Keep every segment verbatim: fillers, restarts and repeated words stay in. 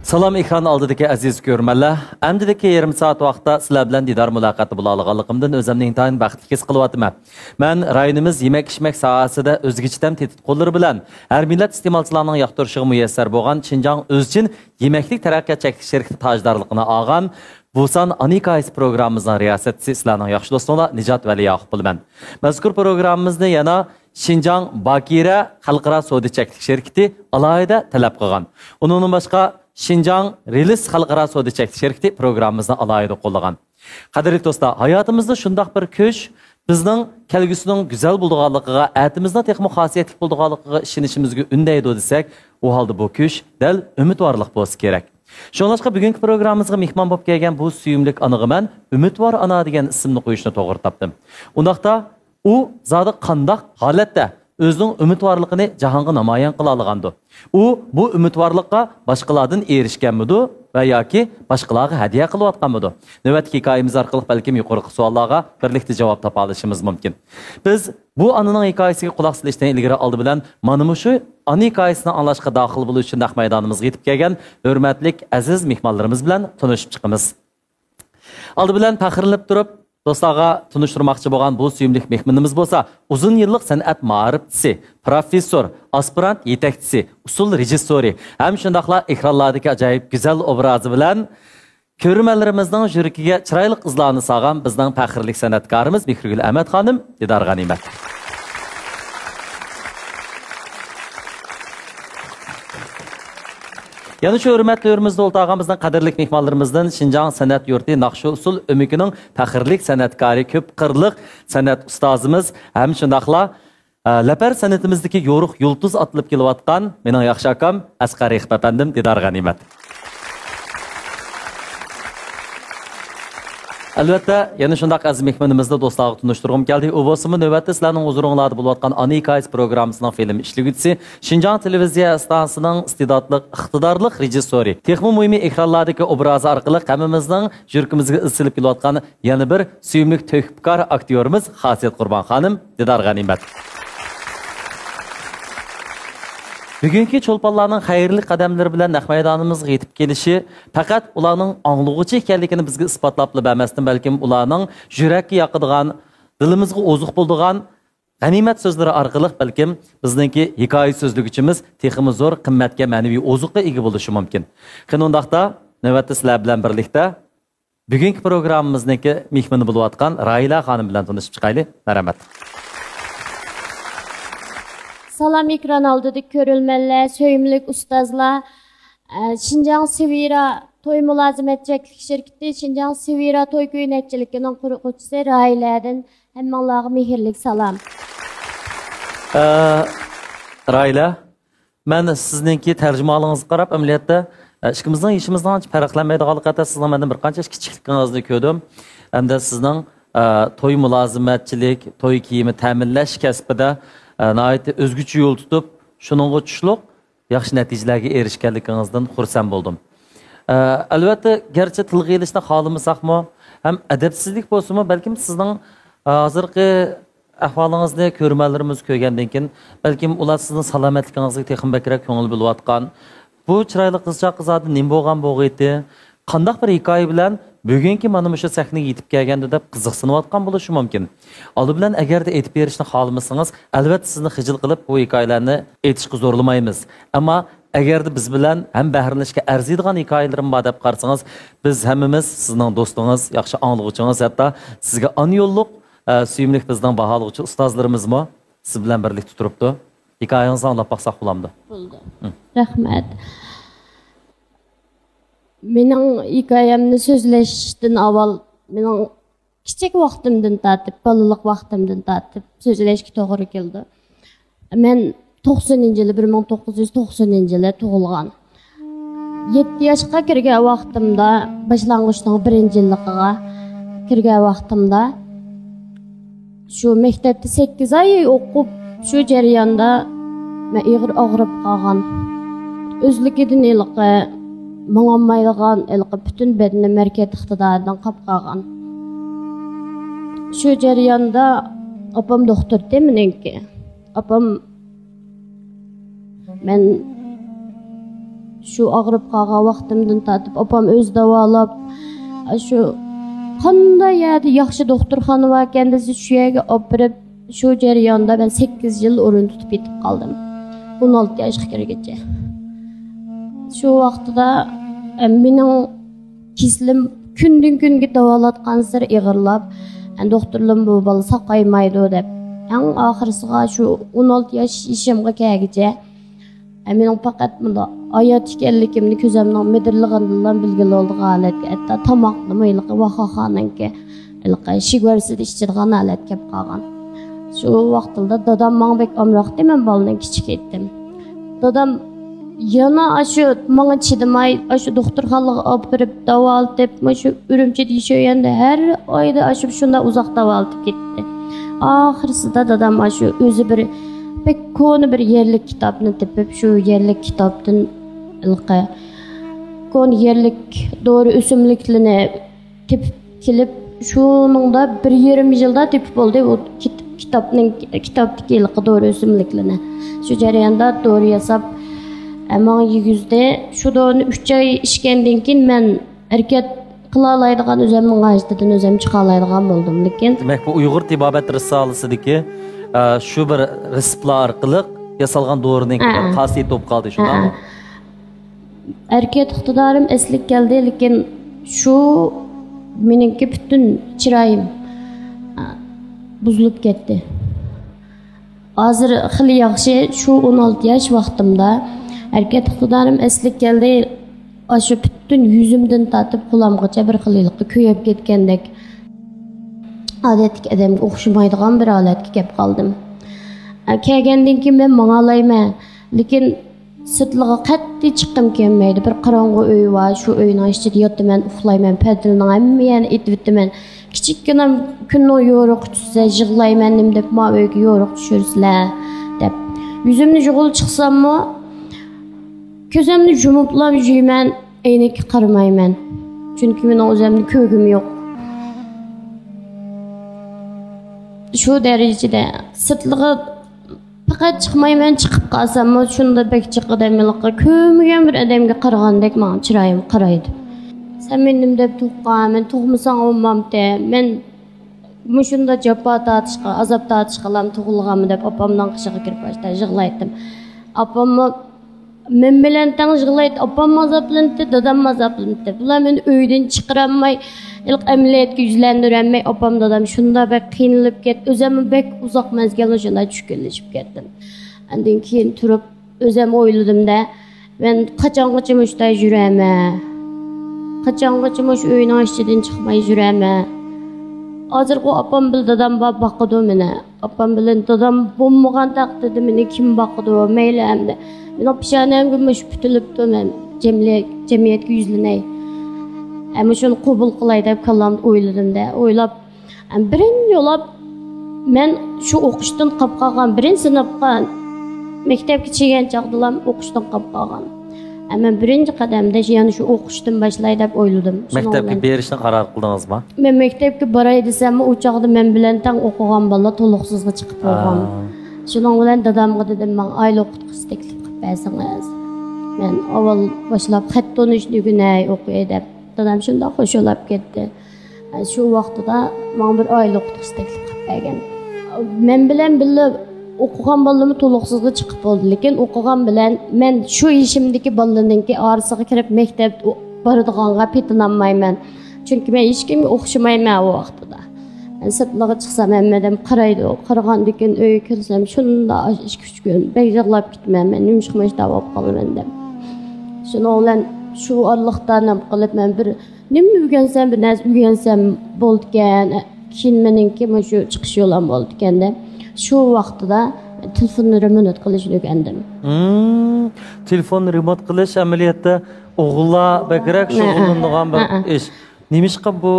سالام، ئېكران ئالدىدىكى ئەزىز كۆرۈرمەنلەر. ئەمدىدىكى يېرىم سائەت ۋاقىتتا سىلەر بىلەن دىدار مۇلاقاتى بولالايدىغانلىقىمدىن ئۆزۈمنى ئىنتايىن بەختلىك ھېس قىلىۋاتىمەن. مەن رايونىمىز يېمەك-ئىچمەك ساھەسىدە ئۆزگىچە تەم تېتىتقۇلىرى بىلەن ھەر مىللەت ئىستېمالچىلارنىڭ ياقتۇرۇشىغا مۇيەسسەر بولغان شىنجاڭ ئۆزچىن يېمەكلىك تەرەققىيات چەكلىك شىركىتى تاجدارلىقىنى ئالغان بۇسان ئانا ھېكايىسى پروگراممىمىزنىڭ رىياسەتچىسى، سىلەرنىڭ ياخشى دوستۇڭلار نىجات ۋەلىياقۇپ بولىمەن. مەزكۇر پروگراممىمىزنى يەنە شىنجاڭ باكىرە خەلقئارا سودا چەكلىك شىركىتى ئالاھىدە تەلەپ قىلغان. ئۇنىڭدىن باشقا، شىنجاڭ رېلىس خەلقئارا سودا چەكلىك شىركىتى پروگراممىمىزنى ئالاھىدە قوللىغان. قەدىرلىك دوستلار، ھاياتىمىزدا شۇنداق بىر كۈچ، بىزنىڭ كەلگۈسىنىڭ گۈزەل بولىدىغانلىقىغا، ئەتىمىزنىڭ تېخىمۇ خاسىيەتلىك بولىدىغانلىقىغا ئىشىنىشىمىزگە ئۈندەيدۇ دېسەك، ئۇ ھالدا بۇ كۈچ دەل ئۈمىدۋارلىق بولسا كېرەك. شۇڭلاشقا، بۈگۈنكى پروگراممىمىزغا مېھمان بولۇپ كەلگەن بۇ سۆيۈملۈك ئانىغا مەن ئۈمىدۋار ئانا دېگەن ئىسىمنى قويۇشنى توغرا تاپتىم. ئۇنداقتا، ئۇ زادى قانداق ھالەتتە ئۆزىنىڭ ئۈمىدۋارلىقىنى جاھانغا نامايان قىلالىغاندۇ؟ ئۇ بۇ ئۈمىدۋارلىققا باشقىلاردىن ئېرىشكەنمىدۇ ۋە ياكى باشقىلارغا ھەدىيە قىلىۋاتقانمىدۇ؟ نۆۋەتتىكى ھېكايىمىز ئارقىلىق بەلكىم يۇقىرىقى سوئاللارغا بىرلىكتە جاۋاب تاپالىشىمىز مۇمكىن. بىز بۇ ئانىنىڭ ھېكايىسىگە قۇلاق سېلىشتىن ئىلگىرى، ئالدى بىلەن مانا مۇشۇ ئانا ھېكايىسىنى ئاڭلاشقا داخىل بولۇش ئۈچۈن نەق مەيدانىمىزغا يېتىپ كەلگەن ھۆرمەتلىك ئەزىز مېھمانلىرىمىز بىلەن تونۇشۇپ چىقىمىز. ئالدى بىلەن پەخىرلىنىپ تۇرۇپ، دوستلارغا تونۇشتۇرماقچى بولغان بۇ سۆيۈملۈك مېھمىنىمىز بولسا، ئۇزۇن يىللىق سەنئەت مائارىپچىسى، پروفېسسور، ئاسپىرانت يېتەكچىسى، ئۇسسۇل رېژىسسورى ھەم شۇنداقلا ئېكرانلاردىكى ئاجايىپ گۈزەل ئوبرازى بىلەن كۆرۈرمەنلىرىمىزنىڭ يۈرىكىگە چىرايلىق ئىزلارنى سالغان بىزنىڭ پەخىرلىك سەنئەتكارىمىز مېھرىگۈل ئەمەت خانىم، دىدار غەنىيمەت. يەنە شۇ ھۆرمەتلىك ھۆرىمىزدە ئولتۇرغان بىزنىڭ قەدىرلىك مېھمانلىرىمىزدىن شىنجاڭ سەنئەت يۇرتى ناخشا ئۇسسۇل ئۆمىكىنىڭ پەخىرلىك سەنئەتكارى، كۆپ قىرلىق سەنئەت ئۇستازىمىز ھەم شۇنداقلا، ئە، لەپەر سەنئىتىمىزدىكى يورۇق يۇلتۇز ئاتىلىپ كېلىۋاتقان مېنىڭ ياخشى ئاكام ئەسقەر رېخىپ ئەپەندىم، دىدار غەنىيمەت. ئەلۋەتتە، يەنە شۇنداق ئەزىز مېھمىنىمىزنى دوستلارغا تونۇشتۇرغۇم كەلدى. ئۇ بولسىمۇ نۆۋەتتە سىلەرنىڭ ھۇزۇرۇڭلاردا بولۇۋاتقان ئانا ھېكايىسى پروگراممىسىنىڭ فىلىم ئىشلىگۈچىسى، شىنجاڭ تېلېۋىزىيە ئىستانسىسىنىڭ ئىستېداتلىق، ئىقتىدارلىق رېژىسسورى، تېخىمۇ مۇھىمى ئېكرانلاردىكى ئوبرازى ئارقىلىق ھەممىمىزنىڭ يۈرىكىمىزگە ئىز سېلىپ كېلىۋاتقان يەنە بىر سۆيۈملۈك تۆھپىكار ئاكتيورىمىز خاسىيەت قۇربان خانىم، دىدار غەنىيمەت. بۈگۈنكى چولپانلارنىڭ خەيرلىك قەدەملىرى بىلەن نەق مەيدانىمىزغا يېتىپ كېلىشى پەقەت ئۇلارنىڭ ئاڭلىغۇچى ئىكەنلىكىنى بىزگە ئىسپاتلاپلا بەرمەستىن، بەلكىم ئۇلارنىڭ يۈرەككە ياقىدىغان، دىلىمىزغا ئوزۇق بولىدىغان غەنىيمەت سۆزلىرى ئارقىلىق بەلكىم بىزنىڭكى ھېكايە سۆزلىگۈچىمىز تېخىمۇ زور قىممەتكە، مەنىۋى ئوزۇققا ئىگە بولۇشى مۇمكىن. قېنى ئۇنداقتا، نۆۋەتتە سىلەر بىلەن بىرلىكتە بۈگۈنكى پروگراممىمىزنىڭكى مېھمىنى بولۇۋاتقان راھىلە خانىم بىلەن تونۇشۇپ چىقايلى. مەرھەمەت. سالام ئېكران ئالدىدىكى كۆرۈرمەنلەر، سۆيۈملۈك ئۇستازلار. ئە، شىنجاڭ سېۋېرا توي مۇلازىمەت چەكلىك شىركىتى، شىنجاڭ سېۋېرا توي كۆينەكچىلىكىنىڭ قۇرغۇچىسى راھىلەدىن ھەممىڭلارغا مېھىرلىك سالام. ئە، راھىلە، مەن سىزنىڭكى تەرجىمىھالىڭىزغا قاراپ، ئەمەلىيەتتە، ئە، ئىككىمىزنىڭ يېشىمىزنىڭ ئانچە پەرقلەنمەيدىغانلىقى، ھەتتا سىزنىڭ مەندىن بىر قانچە ياش كىچىكلىكىڭىزنى كۆردۈم. ھەمدە سىزنىڭ، ئە، توي مۇلازىمەتچىلىك، توي كىيىمى تەمىنلەش كەسپىدە، ئە، ناھايىتى ئۆزگىچە يول تۇتۇپ، شۇنىڭغا چۈشلۈك ياخشى نەتىجىلەرگە ئېرىشكەنلىكىڭىزدىن خۇرسەن بولدۇم. ئە، ئەلۋەتتە، گەرچە تىلغا ئېلىشنى خالىمىساقمۇ، ھەم ئەدەپسىزلىك بولسىمۇ، بەلكىم سىزنىڭ، ئە، ھازىرقى ئەھۋالىڭىزنى كۆرۈرمەنلىرىمىز كۆرگەندىن كېيىن، بەلكىم ئۇلار سىزنىڭ سالامەتلىكىڭىزگە تېخىمۇ بەكرەك كۆڭۈل بۆلۈۋاتقان، بۇ چىرايلىق قىزچاق زادى نېمە بولغان بولغىيتى؟ قانداق بىر ھېكايە بىلەن بۈگۈنكى مانا مۇشۇ سەھنىگە يېتىپ كەلگەندۇ دەپ قىزىقسىنىۋاتقان بولۇشى مۇمكىن. ئالدى بىلەن ئەگەردە ئېيتىپ بېرىشنى خالىمىسىڭىز، ئەلۋەتتە سىزنى خىجىل قىلىپ بۇ ھېكايىلەرنى ئېيتىشقا زورلىمايمىز. ئەمما ئەگەردە بىز بىلەن ھەم بەھرىلىنىشكە ئەرزىيدىغان ھېكايىلىرىم بار دەپ قارىسىڭىز، بىز ھەممىمىز سىزنىڭ دوستىڭىز، ياخشى ئاڭلىغۇچىڭىز، ھەتتا سىزگە ئانا يوللۇق، ئە، سۆيۈملۈك بىزنىڭ باھالىغۇچى ئۇستازلىرىمىزمۇ سىز بىلەن بىرلىكتە تۇرۇپتۇ. ھېكايىڭىزنى ئاڭلاپ باقساق بولامدۇ؟ بولىدۇ. ھىم. رەھمەت. مېنىڭ ھېكايەمنى سۆزلەشتىن ئاۋۋال، مېنىڭ كىچىك ۋاقتىمدىن تارتىپ، بالىلىق ۋاقتىمدىن تارتىپ سۆزلەشكە توغرا كېلىدۇ. مەن توقسىنىنچى يىلى، بىر مىڭ توققۇز يۈز توقسىنىنچى يىلى تۇغۇلغان. يەتتە ياشقا كىرگەن ۋاقتىمدا، باشلانغۇچنىڭ بىرىنچى يىللىقىغا كىرگەن ۋاقتىمدا، شۇ مەكتەپتە سەككىز ئاي ئوقۇپ، شۇ جەرياندا مەن ئېغىر ئاغرىپ قالغان. ئۆزلۈكىدىن ھېلىقى ماڭالمايدىغان، ھېلىقى پۈتۈن بەدىنىم ھەرىكەت ئىقتىدارىدىن قاپ قالغان. شۇ جەرياندا ئاپام دوختۇرتى مېنىڭكى. ئاپام مەن شۇ ئاغرىپ قالغان ۋاقتىمدىن تارتىپ ئاپام ئۆزى داۋالاپ، شۇ قانداق يەردە ياخشى دوختۇرخانا باركەن دېسە، شۇ يەرگە ئاپىرىپ، شۇ جەرياندا مەن سەككىز يىل ئورۇن تۇتۇپ يېتىپ قالدىم. ئون ئالتە ياشقا كىرگىچە. شۇ ۋاقتىدا، ئە، مېنىڭ كېسىلىم كۈندىن كۈنگە داۋالاتقانسېرى ئېغىرلاپ، ئە، دوختۇرلىرىمۇ بۇ بالا ساقايمايدۇ دەپ، ئەڭ ئاخىرسىغا شۇ ئون ئالتە ياش يېشىمغا كەلگۈچە، ئە، مېنىڭ پەقەت مۇنداق ھايات ئىكەنلىكىمنى كۆزۈمنىڭ مىدىرلىغىنىدىنلا بىلگىلى بولىدىغان ھالەتكە، ھەتتا تاماقنىمۇ ھېلىقى ۋاخاخانىڭكى ھېلىقى شىگۋارسىدا ئىچىدىغان ھالەتكە كەپ قالغان. شۇ ۋاقىتلاردا دادام ماڭا بەك ئامراقتى، مەن بالىنىڭ كىچىكى ئىدىم. دادام يەنە ئاشۇ ماڭا چىدىماي، ئاشۇ دوختۇرخانىغا ئاپىرىپ، داۋالىتىپ، مۇشۇ ئۈرۈمچىدە ياشىغاندا ھەر ئايدا ئاشۇ شۇنداق ئۇزاق داۋالىتىپ كەتتى. ئاخىرسىدا دادام ئاشۇ ئۆزى بىر بەك كونا بىر يەرلىك كىتابنى تېپىپ، شۇ يەرلىك كىتابتىن ھېلىقى كونا يەرلىك دورا ئۆسۈملۈكلىرىنى تېپىپ كېلىپ، شۇنىڭدا بىر يېرىم يىلدا تېپىپ بولدى. ئۇ كىت-، كىتابنىڭ، كىتابتىكى ھېلىقى دورا ئۆسۈملۈكلىرىنى. شۇ جەرياندا دورا ياساپ، ئە، ماڭا يېگۈزدى. شۇ دورىنى ئۈچ ئاي ئىچكەندىن كېيىن، مەن ھەرىكەت قىلالايدىغان، ئۆزۈمنىڭ ھاجىتىدىن ئۆزۈم چىقالايدىغان بولدۇم. لېكىن دېمەك، بۇ ئۇيغۇر تېبابەت رىسالىسىدىكى، ئە، شۇ بىر رېتسېپلار ئارقىلىق ياسالغان دورىنىڭ ھە، ھە. خاسىيىتى بولۇپ قالدى، شۇنداقمۇ؟ ھە، ھە. ھەرىكەت ئىقتىدارىم ئەسلىگە كەلدى، لېكىن شۇ مېنىڭكى پۈتۈن چىرايىم، ئا، بۇزۇلۇپ كەتتى. ھازىر خېلى ياخشى، شۇ ئون ئالتە ياش ۋاقتىمدا ھەرىكەت ئىقتىدارىم ئەسلىگە كەلدى. ئاشۇ پۈتۈن يۈزۈمدىن تارتىپ قولامغىچە بىر خىل ھېلىقى كۆيۈپ كەتكەندەك، ئادەتتىكى ئادەمگە ئوخشىمايدىغان بىر ھالەتكە كەپ قالدىم. ئا، كەلگەندىن كېيىن مەن ماڭالايمەن، لېكىن سىرتلىغا قەتئىي چىققۇم كەلمەيدۇ. بىر قاراڭغۇ ئۆي بار، شۇ ئۆينىڭ ئىچىدە ياتىمەن، ئۇخلايمەن، پەردىلىرىنىڭ ھەممە يەرنى ئېتىۋېتىمەن. كىچىككىنە كۈننىڭ يورۇقى چۈشسە يىغلايمەن، نېمە دەپ ما ئۆيگە يورۇق چۈشۈرىسىلەر دەپ. يۈزۈمنى يۇغىلى چىقساممۇ، كۆزۈمنى يۇمۇپلا يۈرىمەن، ئەينەككە قارىمايمەن. چۈنكى مېنىڭ ئۆزۈمنى كۆرگۈم يوق. شۇ دەرىجىدە سىرتلىغا پەقەت چىقمايمەن، چىقىپ قالساممۇ شۇنداق بەك جىق ئادەم ھېلىقى كۆرمىگەن بىر ئادەمگە قارىغاندەك ماڭا چىرايىم قارايدۇ. سەن مېنى نېمە دەپ تۇغقان؟ مەن تۇغمىساڭ بولمامتى؟ مەن مۇشۇنداق جاپا تارتىشقا، ئازاب تارتىشقىلا تۇغۇلغانمۇ دەپ ئاپامنىڭ قېشىغا كىرىپ باشتا يىغلايتتىم. ئاپاممۇ مەن بىلەن تەڭ يىغلايتتى. ئاپاممۇ ئازابلىنىتتى، داداممۇ ئازابلىنىتتى. بۇلار مېنى ئۆيدىن چىقىرالماي، ھېلىقى ئەمەلىيەتكە يۈزلەندۈرەلمەي، ئاپام، دادام شۇنداق بەك قىينىلىپ كەتتى. ئۆزۈممۇ بەك ئۇزاق مەزگىل شۇنداق چۈشكۈنلىشىپ كەتتىم. ئاندىن كېيىن تۇرۇپ، ئۆزۈم ئويلىدىم-دە، مەن قاچانغىچە مۇشۇنداق يۈرەمەن؟ قاچانغىچە مۇشۇ ئۆينىڭ ئىچىدىن چىقماي يۈرەمەن؟ ھازىرغۇ ئاپام بىلەن دادام بار، باقىدۇ مېنى. ئاپام بىلەن دادام بولمىغان تەقدىردە مېنى كىم باقىدۇ؟ مەيلى ئەمدى. مېنىڭ پېشانەمگە مۇشۇ پۈتۈلۈپتۇ، مەن جەملىك-، جەمئىيەتكە يۈزلىنەي. ئەمما شۇنى قوبۇل قىلاي دەپ كاللامدا ئويلىدىم-دە. ئويلاپ، ئەم، بىرىنچى يولاپ مەن شۇ ئوقۇشتىن قاپ قالغان، بىرىنچى سىنىپقا مەكتەپكە چىگەن چاغدىلا ئوقۇشتىن قاپ قالغان. ئەمما بىرىنچى قەدەمدە يەنە شۇ ئوقۇشتىن باشلاي دەپ ئويلىدىم. شۇنىڭ مەكتەپكە بىلەن بېرىشنى قارار قىلدىڭىزمۇ؟ مەن مەكتەپكە باراي دېسەممۇ، ئۇ چاغدا مەن بىلەن تەڭ ئوقۇغان بالىلار تولۇقسىزغا چىقىپ بولغان. ئا. شۇنىڭ بىلەن دادامغا دېدىم، ماڭا ئائىلە ئوقۇتقۇچىسى تەكلىپ قىلىپ بەرسىڭىز. مەن ئاۋۋال باشلاپ خەت تونۇشنى ئۆگىنەي، ئوقۇي دەپ. دادام شۇنداق خۇشاللاپ كەتتى. شۇ ۋاقتىدا ماڭا بىر ئائىلە ئوقۇتقۇچىسى تەكلىپ قىلىپ بەرگەن. مەن بىلەن بىللە ئوقۇغان بالىلىرىمۇ تولۇقسىزغا چىقىپ بولدى، لېكىن ئوقۇغان بىلەن مەن شۇ يېشىمدىكى بالىلارنىڭكى ئارىسىغا كىرىپ مەكتەپتە ئو-، بارىدىغانغا پېتىنالمايمەن. چۈنكى مەن ھېچكىمگە ئوخشىمايمەن ئۇ ۋاقتىدا. مەن سىرتلارغا چىقسام، ھەممە ئادەم قارايدۇ. قارىغاندىن كېيىن ئۆيگە كەلسەم، شۇنداق ئىككى-ئۈچ كۈن بەك يىغلاپ كېتىمەن. مەن نېمىشقا مۇشۇنداق بولۇپ قالىمەن دەپ. شۇنىڭ بىلەن شۇ ئارىلىقتا نېمە قىلىپ، مەن بىر نېمە ئۆگەنسەم، بىر نەرسە ئۆگەنسەم بولىدىكەن. كېيىن مېنىڭكى مۇشۇ چىقىش يولۇم بولىدىكەن دەپ، شۇ ۋاقتىدا تېلېفوننى رېمونت قىلىشنى ئۆگەندىم. مم، تېلېفون رېمونت قىلىش ئەمەلىيەتتە ئوغۇللار بەكرەك ھە، ھە. شۇغۇللىنىدىغان بىر ھە، ھە. ئىش. نېمىشقا بۇ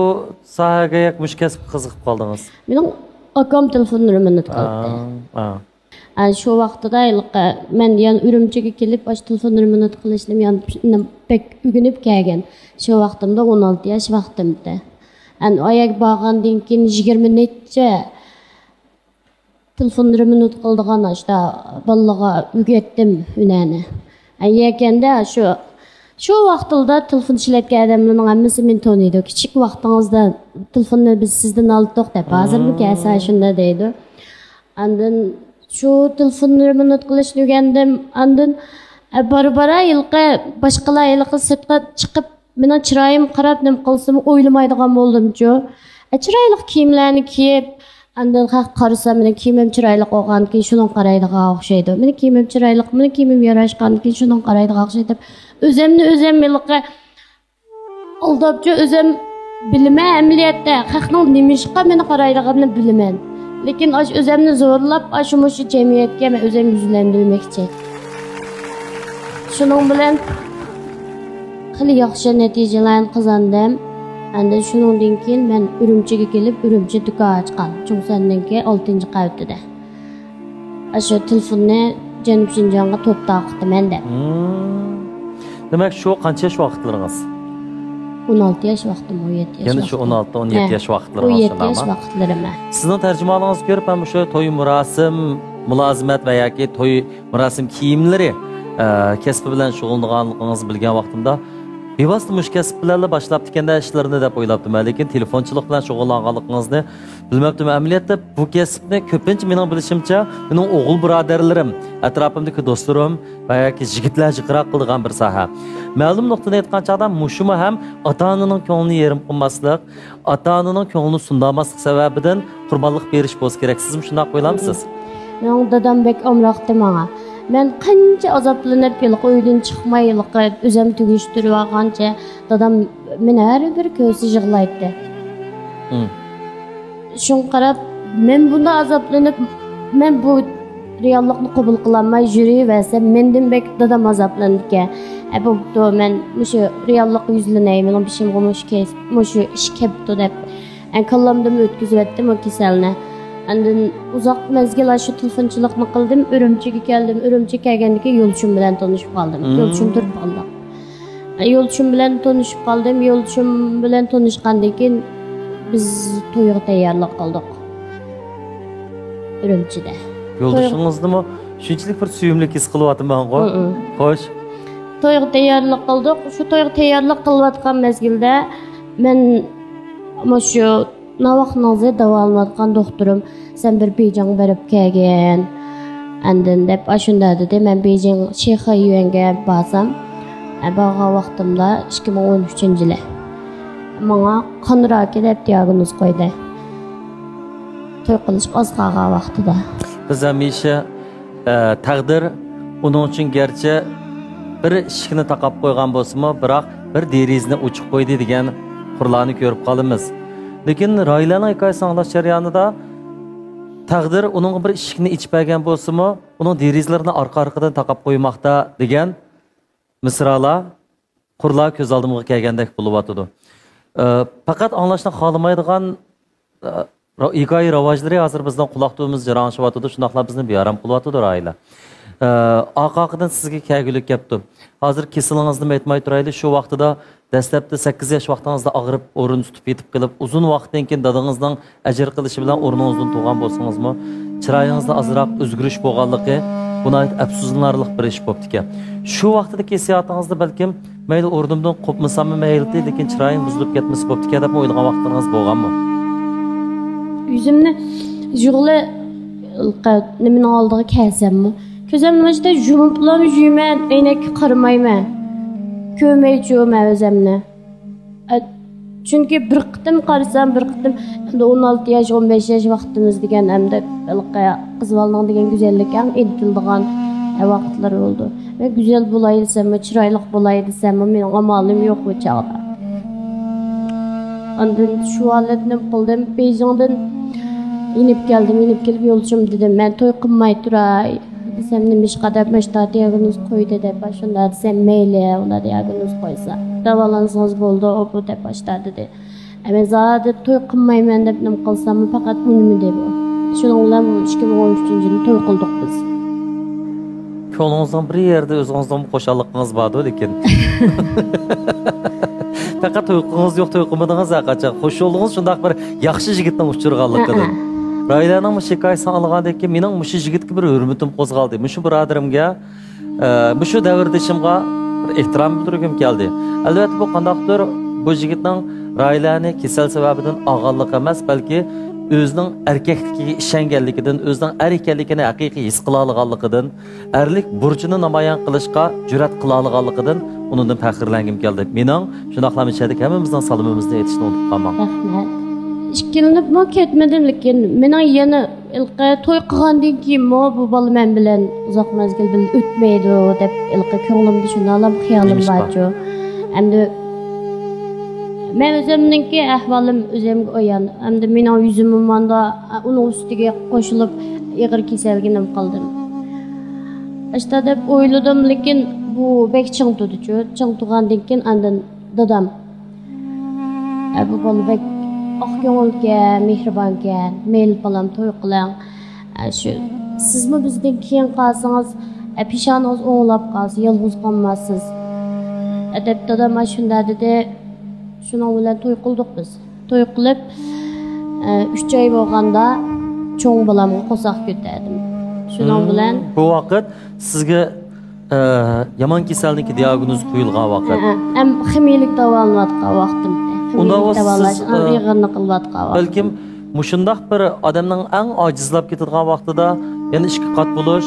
ساھەگە ياكى مۇشۇ كەسىپكە قىزىقىپ قالدىڭىز؟ مېنىڭ ئاكام تېلېفوننى رېمونت قىلدى. ئا، ئا. ئە، شۇ ۋاقتىدا ھېلىقى مەن يەنە ئۈرۈمچىگە كېلىپ، ئاشۇ تېلېفون رېمونت قىلىشنى يەنە بەك ئۆگىنىپ كەلگەن. شۇ ۋاقتىمدا ئون ئالتە ياش ۋاقتىمدى. ئەن ئاياگە بارغاندىن كېيىن يىگىرمە نەچچە تېلېفون رېمونت قىلىدىغان ئاشۇ بالىلارغا ئۆگەتتىم ھۈنەرنى. ئە، يەكەندە شۇ شۇ ۋاقتىدا تېلېفون ئىشلەتكەن ئادەملەرنىڭ ھەممىسى مېنى تونۇيدۇ. كىچىك ۋاقتىڭىزدا تېلېفوننى بىز سىزدىن ئالدۇق دەپ، ھازىرمۇ كەلسە شۇنداق دەيدۇ. ئاندىن شۇ تېلېفوننى رېمونت قىلىشنى ئۆگەندىم. ئاندىن، ئە، بارا-بارا ھېلىقى باشقىلار ھېلىقى سىرتقا چىقىپ، مېنىڭ چىرايىمغا قاراپ نېمە قىلسىمۇ ئويلىمايدىغان بولدۇمچۇ. ئە، چىرايلىق كىيىملەرنى كىيىپ، ئاندىن خەق قارىسا، مېنىڭ كىيىمىم چىرايلىق بولغاندىكىن شۇنىڭغا قارايدىغان ئوخشايدۇ. مېنىڭ كىيىمىم چىرايلىق، مېنىڭ كىيىمىم ياراشقاندىكىن شۇنىڭغا قارايدىغان ئوخشايدۇ دەپ، ئۆزۈمنى ئۆزۈم ھېلىقى ئالداپچۇ، ئۆزۈم بىلىمەن ئەمەلىيەتتە، خەقنىڭ نېمىشقا مېنى قارايدىغىنىنى بىلىمەن. لېكىن ئاشۇ ئۆزۈمنى زورلاپ، ئاشۇ مۇشۇ جەمئىيەتكە مەن ئۆزۈم يۈزلەندۈرمەكچى. شۇنىڭ بىلەن خېلى ياخشى نەتىجىلەرنى قازاندىم. ئەندى شۇنىڭدىن كېيىن مەن ئۈرۈمچىگە كېلىپ، ئۈرۈمچىدە دۇكان ئاچقان، چۇڭسەندىكى ئالتىنچى قەۋىتىدە. ئاشۇ تېلېفوننى جەنۇب شىنجاڭغا توپ تارقىتىمەن دەپ. مم. دېمەك، شۇ قانچە ياش ۋاقىتلىرىڭىز؟ ئون ئالتە ياش ۋاقتىم، ئون يەتتە ياش يەنە شۇ ۋاقتىم. ئون ئالتە، ئون يەتتە ھە. ياش ۋاقىتلىرىڭىز ئون يەتتە ياش شۇنداقمۇ؟ ۋاقىتلىرىم، ھە. سىزنىڭ تەرجىمانلىقىڭىزنى كۆرۈپ، مەن مۇشۇ توي مۇراسىم، مۇلازىمەت ۋە ياكى توي مۇراسىم كىيىملىرى، ئە، كەسپى بىلەن شۇغۇللىنىدىغانلىقىڭىزنى بىلگەن ۋاقتىمدا، بىۋاسىتە مۇشۇ كەسىپ بىلەنلا باشلاپتىكەندە ئىشلىرىنى دەپ ئويلاپتىمەن. لېكىن تېلېفونچىلىق بىلەن شۇغۇللانغانلىقىڭىزنى بىلمەپتىمەن. ئەمەلىيەتتە بۇ كەسىپنى كۆپىنچە، مېنىڭ بىلىشىمچە، مېنىڭ ئوغۇل بۇرادەرلىرىم، ئەتراپىمدىكى دوستلىرىم ۋە ياكى يىگىتلەر جىقراق قىلىدىغان بىر ساھە. مەلۇم نۇقتىدىن ئېيتقان چاغدا، مۇشۇمۇ ھەم ئاتا-ئانىنىڭ كۆڭلىنى يېرىم قىلماسلىق، ئاتا-ئانىنىڭ كۆڭلىنى سۇندۇرماسلىق سەۋەبىدىن قۇربانلىق بېرىش بولسا كېرەك. سىزمۇ شۇنداق ئويلامسىز؟ مېنىڭ دادام بەك ئامراقتى ماڭا. مەن قانچە ئازابلىنىپ، ھېلىقى ئۆيدىن چىقماي، ھېلىقى ئۆزۈم تۈگۈشتۈرۈۋالغانچە، دادام مېنى ھەر بىر كۆرسە يىغلايتتى. مم. شۇڭا قاراپ، مەن بۇنداق ئازابلىنىپ، مەن بۇ رېئاللىقنى قوبۇل قىلالماي يۈرۈۋەرسەم، مەندىن بەك دادام ئازابلىنىدىكەن. ئە، بوپتۇ، مەن مۇشۇ رېئاللىققا يۈزلىنەي، مېنىڭ بېشىمغا مۇشۇ كەيس-، مۇشۇ ئىش كەپتۇ دەپ، ئە، كاللامدىمۇ ئۆتكۈزۈۋەتتىم ئۇ كېسەلنى. ئاندىن ئۇزاق مەزگىل ئاشۇ تېلېفونچىلىقنى قىلدىم، ئۈرۈمچىگە كەلدىم. ئۈرۈمچىگە كەلگەندىن كېيىن يولدىشىم بىلەن تونۇشۇپ قالدىم. مم. يولدىشىم تۇرۇپ قالدى. يولدىشىم بىلەن تونۇشۇپ قالدىم. يولدىشىم بىلەن تونۇشقاندىن كېيىن بىز تويغا تەييارلىق قىلدۇق. ئۈرۈمچىدە. يولدىشىڭىزنىمۇ شۇنچىلىك بىر سۆيۈملۈك ھېس قىلىۋاتىمەنغۇ. ھىم. خوش. تويغا تەييارلىق قىلدۇق. شۇ تويغا تەييارلىق قىلىۋاتقان مەزگىلدە مەن مۇشۇ ناۋاقنىڭزى داۋالىنىۋاتقان دوختۇرۇم، سەن بىر بېيجىڭغا بېرىپ كەلگىن. ئاندىن دەپ ئاشۇنداق دېدى. مەن بېيجىڭ شىخېيۈەنگە بارسام، ئە، بارغان ۋاقتىمدا ئىككى مىڭ ئون ئۈچىنچى يىلى ماڭا قان راكى دەپ دىئاگنوز قويدى. توي قىلىشقا ئاز قالغان ۋاقتىدا. بىز ھەمىشە، ئە، تەقدىر ئۇنىڭ ئۈچۈن گەرچە بىر ئىشىكنى تاقاپ قويغان بولسىمۇ، بىراق بىر دېرىزىنى ئوچۇق قويدى دېگەن قۇرلارنى كۆرۈپ قالىمىز. لېكىن راھىلەنىڭ ھېكايىسىنى ئاڭلاش جەريانىدا تەقدىر ئۇنىڭغا بىر ئىشىكنى ئېچىپ بەرگەن بولسىمۇ، ئۇنىڭ دېرىزىلىرىنى ئارقا-ئارقىدىن تاقاپ قويماقتا دېگەن مىسرالار قۇرلار كۆز ئالدىمغا كەلگەندەك بولۇۋاتىدۇ. ئە، پەقەت ئاڭلاشنى خالىمايدىغان، ئە، را-، ھېكايە راۋاجلىرى ھازىر بىزنىڭ قۇلاق تۈۋىمىزدە جاراڭشىۋاتىدۇ، شۇنداقلا بىزنى بىئارام قىلىۋاتىدۇ راھىلە. ئە، ئارقا-ئارقىدىن سىزگە كەلگۈلۈك كەپتۇ. ھازىر كېسىلىڭىزنىمۇ ئېيتماي تۇرايلى، شۇ ۋاقتىدا دەسلەپتە سەككىز ياش ۋاقتىڭىزدا ئاغرىپ، ئورۇن تۇتۇپ يېتىپ قېلىپ، ئۇزۇن ۋاقىتتىن كېيىن دادىڭىزنىڭ ئەجىر قىلىشى بىلەن ئورنىڭىزدىن تۇرغان بولسىڭىزمۇ، چىرايىڭىزدا ئازراق ئۆزگىرىش بولغانلىقى، بۇ ناھايىتى ئەپسۇسلىنارلىق بىر ئىش بوپتىكەن. شۇ ۋاقتىدىكى ھېسسىياتىڭىزدا بەلكىم، مەيلى ئورنۇمدىن قوپمىساممۇ مەيلىتى، لېكىن چىرايىم بۇزۇلۇپ كەتمىسە بوپتىكەن دەپمۇ ئويلىغان ۋاقىتلىرىڭىز بولغانمۇ؟ يۈزۈمنى يۇغلى نېمىنىڭ ئالدىغا كەلسەممۇ، كۆزۈمنى مۇشۇنداق يۇمۇپلا يۈرىمەن، ئەينەككە قارىمايمەن. كۆرمەيچۇ مەن ئۆزۈمنى. ئە، چۈنكى بىر قېتىم قارىسام، بىر قېتىم ئەمدى ئون ئالتە ياش، ئون بەش ياش ۋاقتىمىز دېگەن، ئەمدى ھېلىقى قىز بالىنىڭ دېگەن گۈزەللىكى ئەڭ ئېيتىلىدىغان، ئە، ۋاقىتلار بولىدۇ. مەن گۈزەل بولاي دېسەممۇ، چىرايلىق بولاي دېسەممۇ، مېنىڭ ئامالىم يوق ئۇ چاغدا. ئاندىن شۇ ھالەتنى قىلدىم، بېيجىڭدىن يېنىپ كەلدىم، يېنىپ كېلىپ يولدىشىمغا دېدىم، مەن توي قىلماي تۇراي. دېسەم، نېمىشقا دەپ، مۇشۇنداق دىئاگنوز قويدى دەپ، شۇنداق دېسەم، مەيلى، ئۇنداق دىئاگنوز قويسا، داۋالانسىڭىز بولىدۇ، ئۇ بۇ دەپ، شۇنداق دېدى. ئە، مەن زادى توي قىلمايمەن دەپ نېمە قىلساممۇ، پەقەت ئۇنىمىدى بۇ. شۇنىڭ بىلەن بۇ ئىككى مىڭ ئون ئۈچىنچى يىلى توي قىلدۇق بىز. كۆڭلىڭىزنىڭ بىر يېرىدە ئۆزىڭىزنىڭ خۇشاللىقىڭىز باردۇ، لېكىن. پەقەت توي قىلغىڭىز يوق، توي قىلمىدىڭىز ھەرقاچان. خۇش بولدىڭىز، شۇنداق بىر ياخشى يىگىتنىڭ ئۇچرىغانلىقىدىن. ھە، ھە. راھىلەنىڭ مۇشۇ ھېكايىسىنى ئاڭلىغاندىن كېيىن مېنىڭ مۇشۇ يىگىتكە بىر ھۆرمىتىم قوزغالدى. مۇشۇ بۇرادىرىمگە، ئە، مۇشۇ دەۋردىشىمغا بىر ئېھتىرام بىلدۈرگۈم كەلدى. ئەلۋەتتە، بۇ قانداقتۇر بۇ يىگىتنىڭ راھىلەنى كېسەل سەۋەبىدىن ئالغانلىقى ئەمەس، بەلكى ئۆزىنىڭ ئەركەكلىكىگە ئىشەنگەنلىكىدىن، ئۆزىنىڭ ئەر ئىكەنلىكىنى ھەقىقىي ھېس قىلالىغانلىقىدىن، ئەرلىك بۇرچىنى نامايان قىلىشقا جۈرئەت قىلالىغانلىقىدىن ئۇنىڭدىن پەخىرلەنگۈم كەلدى. مېنىڭ شۇنداقلا مۇشۇ يەردىكى ھەممىمىزنىڭ سالىمىمىزنى ئېيتىشنى ئۇنتۇپ قالماڭ. رەھمەت. ئىككىلىنىپمۇ كەتمىدىم، لېكىن مېنىڭ يەنە ھېلىقى توي قىلغاندىن كېيىنمۇ بۇ بالا مەن بىلەن ئۇزاق مەزگىل بىللە ئۆتمەيدۇ دەپ ھېلىقى كۆڭلۈمدە شۇنداقلام خىيالىم نېمىشقا؟ بارچۇ. ئەمدى مەن ئۆزۈمنىڭكى ئەھۋالىم ئۆزۈمگە ئايان. ئەمدى مېنىڭ يۈزۈممۇ ماندا، ئۇنىڭ ئۈستىگە قوشۇلۇپ ئېغىر كېسەلگە نېمە قىلدىم. ئاشتا دەپ ئويلىدىم، لېكىن بۇ بەك چىڭ تۇردىچۇ. چىڭ تۇرغاندىن كېيىن ئاندىن دادام، ئە، بۇ بالا بەك ئاق كۆڭۈلكەن، مېھرىبانكەن، مەيلى بالام توي قىلىڭ. ئە، شۇ، سىزمۇ بىزدىن كېيىن قالسىڭىز، ئە، پېشانىڭىز ئوڭلاپ قالسا، يالغۇز قالماسسىز. ئە، دەپ دادام ئاشۇنداق دېدى. شۇنىڭ بىلەن توي قىلدۇق بىز. توي قىلىپ، ئە، ئۈچ ئاي بولغاندا چوڭ بالامغا قورساق كۆتەردىم. شۇنىڭ مم، بىلەن بۇ ۋاقىت سىزگە، ئە، يامان كېسەلنىڭكى دىئاگنوزى قويۇلغان ۋاقىت. ھە، ھە. ھەم خىمىيىلىك داۋالىنىۋاتقان ۋاقتىم. ئۇنداق خىمىيىلىك بولسا داۋالاش سىز، ئەڭ ئە، ئېغىرىنى قىلىۋاتقان ۋاقتىم. بەلكىم مۇشۇنداق بىر ئادەمنىڭ ئەڭ ئاجىزلاپ كېتىدىغان ۋاقتىدا يەنە ئىككى قات بولۇش،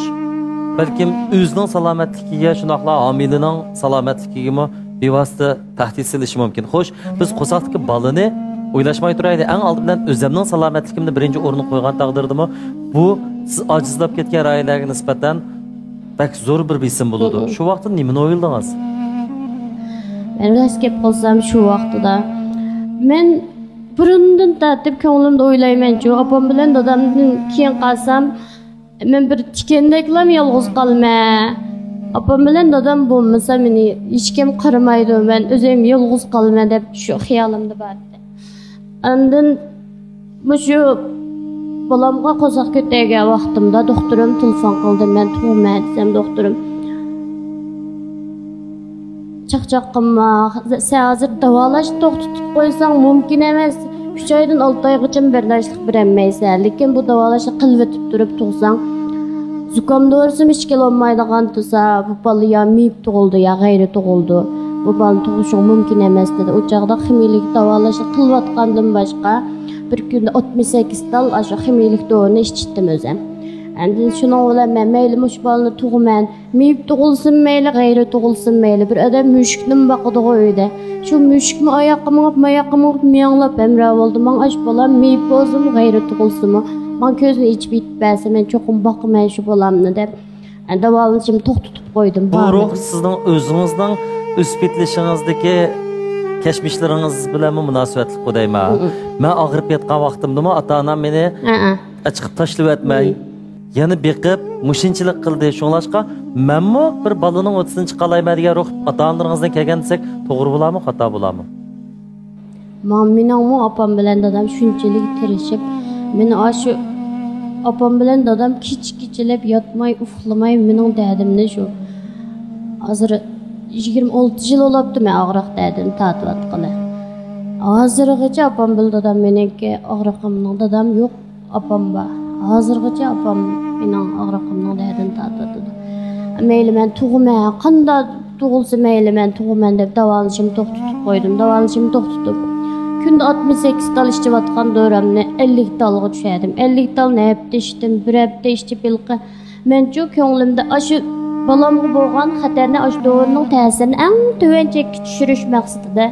بەلكىم ئۆزىنىڭ سالامەتلىكىگە، شۇنداقلا ھامىلىنىڭ سالامەتلىكىگىمۇ بىۋاسىتە تەھدىت سېلىشى مۇمكىن. خوش، بىز قورساقتىكى بالىنى ئويلاشماي تۇرايلى. ئەڭ ئالدى بىلەن ئۆزەمنىڭ سالامەتلىكىمنى بىرىنچى ئورۇنغا قويغان تەقدىردىمۇ، بۇ سىز ئاجىزلاپ كەتكەن راھىلەگە نىسبەتەن بەك زور بىر بېسىم بولىدۇ. مم. شۇ ۋاقىتتا نېمىنى ئويلىدىڭىز؟ مەن راست گەپ قىلسام، شۇ ۋاقتىدا مەن بۇرۇندىن تارتىپ كۆڭلۈمدە ئويلايمەنچۇ، ئاپام بىلەن دادامدىن كېيىن قالسام، مەن بىر تىكەندەكلام يالغۇز قالىمەن. ئاپام بىلەن دادام بولمىسا، مېنى ھېچكىم قارىمايدۇ، مەن ئۆزۈم يالغۇز قالىمەن دەپ شۇ خىيالىمدا بار ئىدى. ئاندىن مۇشۇ بالامغا قورساق كۆتەرگەن ۋاقتىمدا دوختۇرۇم تېلېفون قىلدى، مەن تۇغىمەن دېسەم، دوختۇرۇم، چاقچاق قىلما، سەن ھازىر داۋالاشنى توختىتىپ قويساڭ مۇمكىن ئەمەس. ئۈچ ئايدىن ئالتە ئايغىچە بەرداشلىق بېرەلمەيسەن، لېكىن بۇ داۋالاشنى قىلىۋېتىپ تۇرۇپ تۇرساڭ، زۇكام دورىسىمۇ ئىچكىلى بولمايدىغان تۇرسا، بۇ بالا يا مېيىپ تۇغۇلىدۇ، يا غەيرىي تۇغۇلىدۇ. بۇ بالىنى تۇغۇشۇڭ مۇمكىن ئەمەس، دېدى. ئۇ چاغدا خىمىيىلىك داۋالاشنى قىلىۋاتقاندىن باشقا، بىر كۈندە ئاتمىش سەككىز تال ئاشۇ خىمىيىلىك دورىنى ئىچىتتىم ئۆزۈم. ئەمدى شۇنىڭ بىلەن مەن مەيلى مۇشۇ بالىنى تۇغىمەن، مېيىپ تۇغۇلسىمۇ مەيلى، غەيرىي تۇغۇلسىمۇ مەيلى، بىر ئادەم مۈشۈكنىمۇ باقىدىغۇ ئۆيدە. شۇ مۈشۈكمۇ ئاياققا مېڭىپ، ماياققا مېڭىپ، مېڭىلاپ ھەمراھ بولدى. ماڭا ئاشۇ بالام مېيىپ بولسىمۇ، غەيرىي تۇغۇلسىمۇ، ماڭا كۆزىنى ئېچىپ يېتىپ بەرسە، مەن چوقۇم باقىمەن شۇ بالامنى، دەپ، داۋالىنىشىمنى توختىتىپ قويدۇم، بۇ بارمىدىم. روھ سىزنىڭ ئۆزىڭىزنىڭ ئۆسۈپ يېتىلىشىڭىزدىكى كەچمىشلىرىڭىز بىلەنمۇ مۇناسىۋەتلىك دەيمەن. مم. مەن ئاغرىپ ياتقان ۋاقتىمدىمۇ ئاتا-ئانام مېنى ھە، ھە. ئەچىقىپ تاشلىۋەتمەي، مم. يەنە بېقىپ، مۇشۇنچىلىك قىلدى. شۇڭلاشقا، مەنمۇ بىر بالىنىڭ ئوتىسىدىن چىقالايمەن دېگەن روھ ئاتا-ئانىلىرىڭىزدىن كەلگەن دېسەك، توغرا بولامۇ، خاتا بولامۇ؟ ماڭا مېنىڭمۇ ئاپام بىلەن دادام شۇنچىلىك تىرىشىپ، مېنى ئاشۇ ئاپام بىلەن دادام كېچە-كېچىلەپ ياتماي، ئۇخلىماي مېنىڭ دەردىمنى شۇ ھازىر يىگىرمە ئالتە يىل بولاپتۇ مەن ئاغرىق دەردىنى تارتىۋاتقىلى. ھازىرغىچە ئاپام بىلەن دادام مېنىڭكى ئاغرىقىمنىڭ، دادام يوق. ئاپام بار. ھازىرغىچە ئاپام مېنىڭ ئاغرىقىمنىڭ دەردىنى تارتىۋاتىدۇ. مەيلى مەن تۇغىمەن، قانداق تۇغۇلسا مەيلى مەن تۇغىمەن دەپ داۋالىنىشىمنى توختىتىپ قويدۇم. داۋالىنىشىمنى توختىتىپ، كۈندە ئاتمىش سەككىز تال ئىچىۋاتقان دورامنى ئەللىك تالغا چۈشۈردۈم. ئەللىك تالنى ھەپتە ئىچتىم، بىر ھەپتە ئىچىپ ھېلىقى مەنچۇ كۆڭلۈمدە ئاشۇ بالامغا بولغان خەتەرنى ئاشۇ دورىنىڭ تەسىرىنى ئەڭ تۆۋەن چەككە چۈشۈرۈش مەقسىتىدە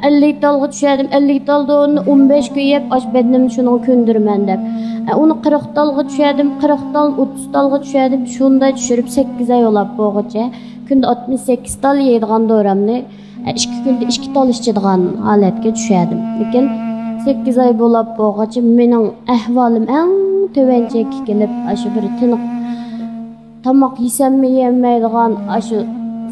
ئەللىك تالغا چۈشەردىم، ئەللىك تال دورىنى ئون بەش كۈن يەپ، ئاشۇ بەدىنىمنى شۇنىڭغا كۆندۈرىمەن دەپ. ئە، ئۇنى قىرىق تالغا چۈشەردىم، قىرىق تال، ئوتتۇز تالغا چۈشەردىم، شۇنداق چۈشۈرۈپ سەككىز ئاي بولاپ بولغۇچە كۈندە ئاتمىش سەككىز تال يەيدىغان دورامنى، ئە، ئىككى كۈندە ئىككى تال ئىچىدىغان ھالەتكە چۈشەردىم. لېكىن سەككىز ئاي بولاپ بولغۇچە مېنىڭ ئەھۋالىم ئەڭ تۆۋەن چەككە كېلىپ، ئاشۇ بىر تىنىق تاماق يېسەممۇ يېيەلمەيدىغان، ئاشۇ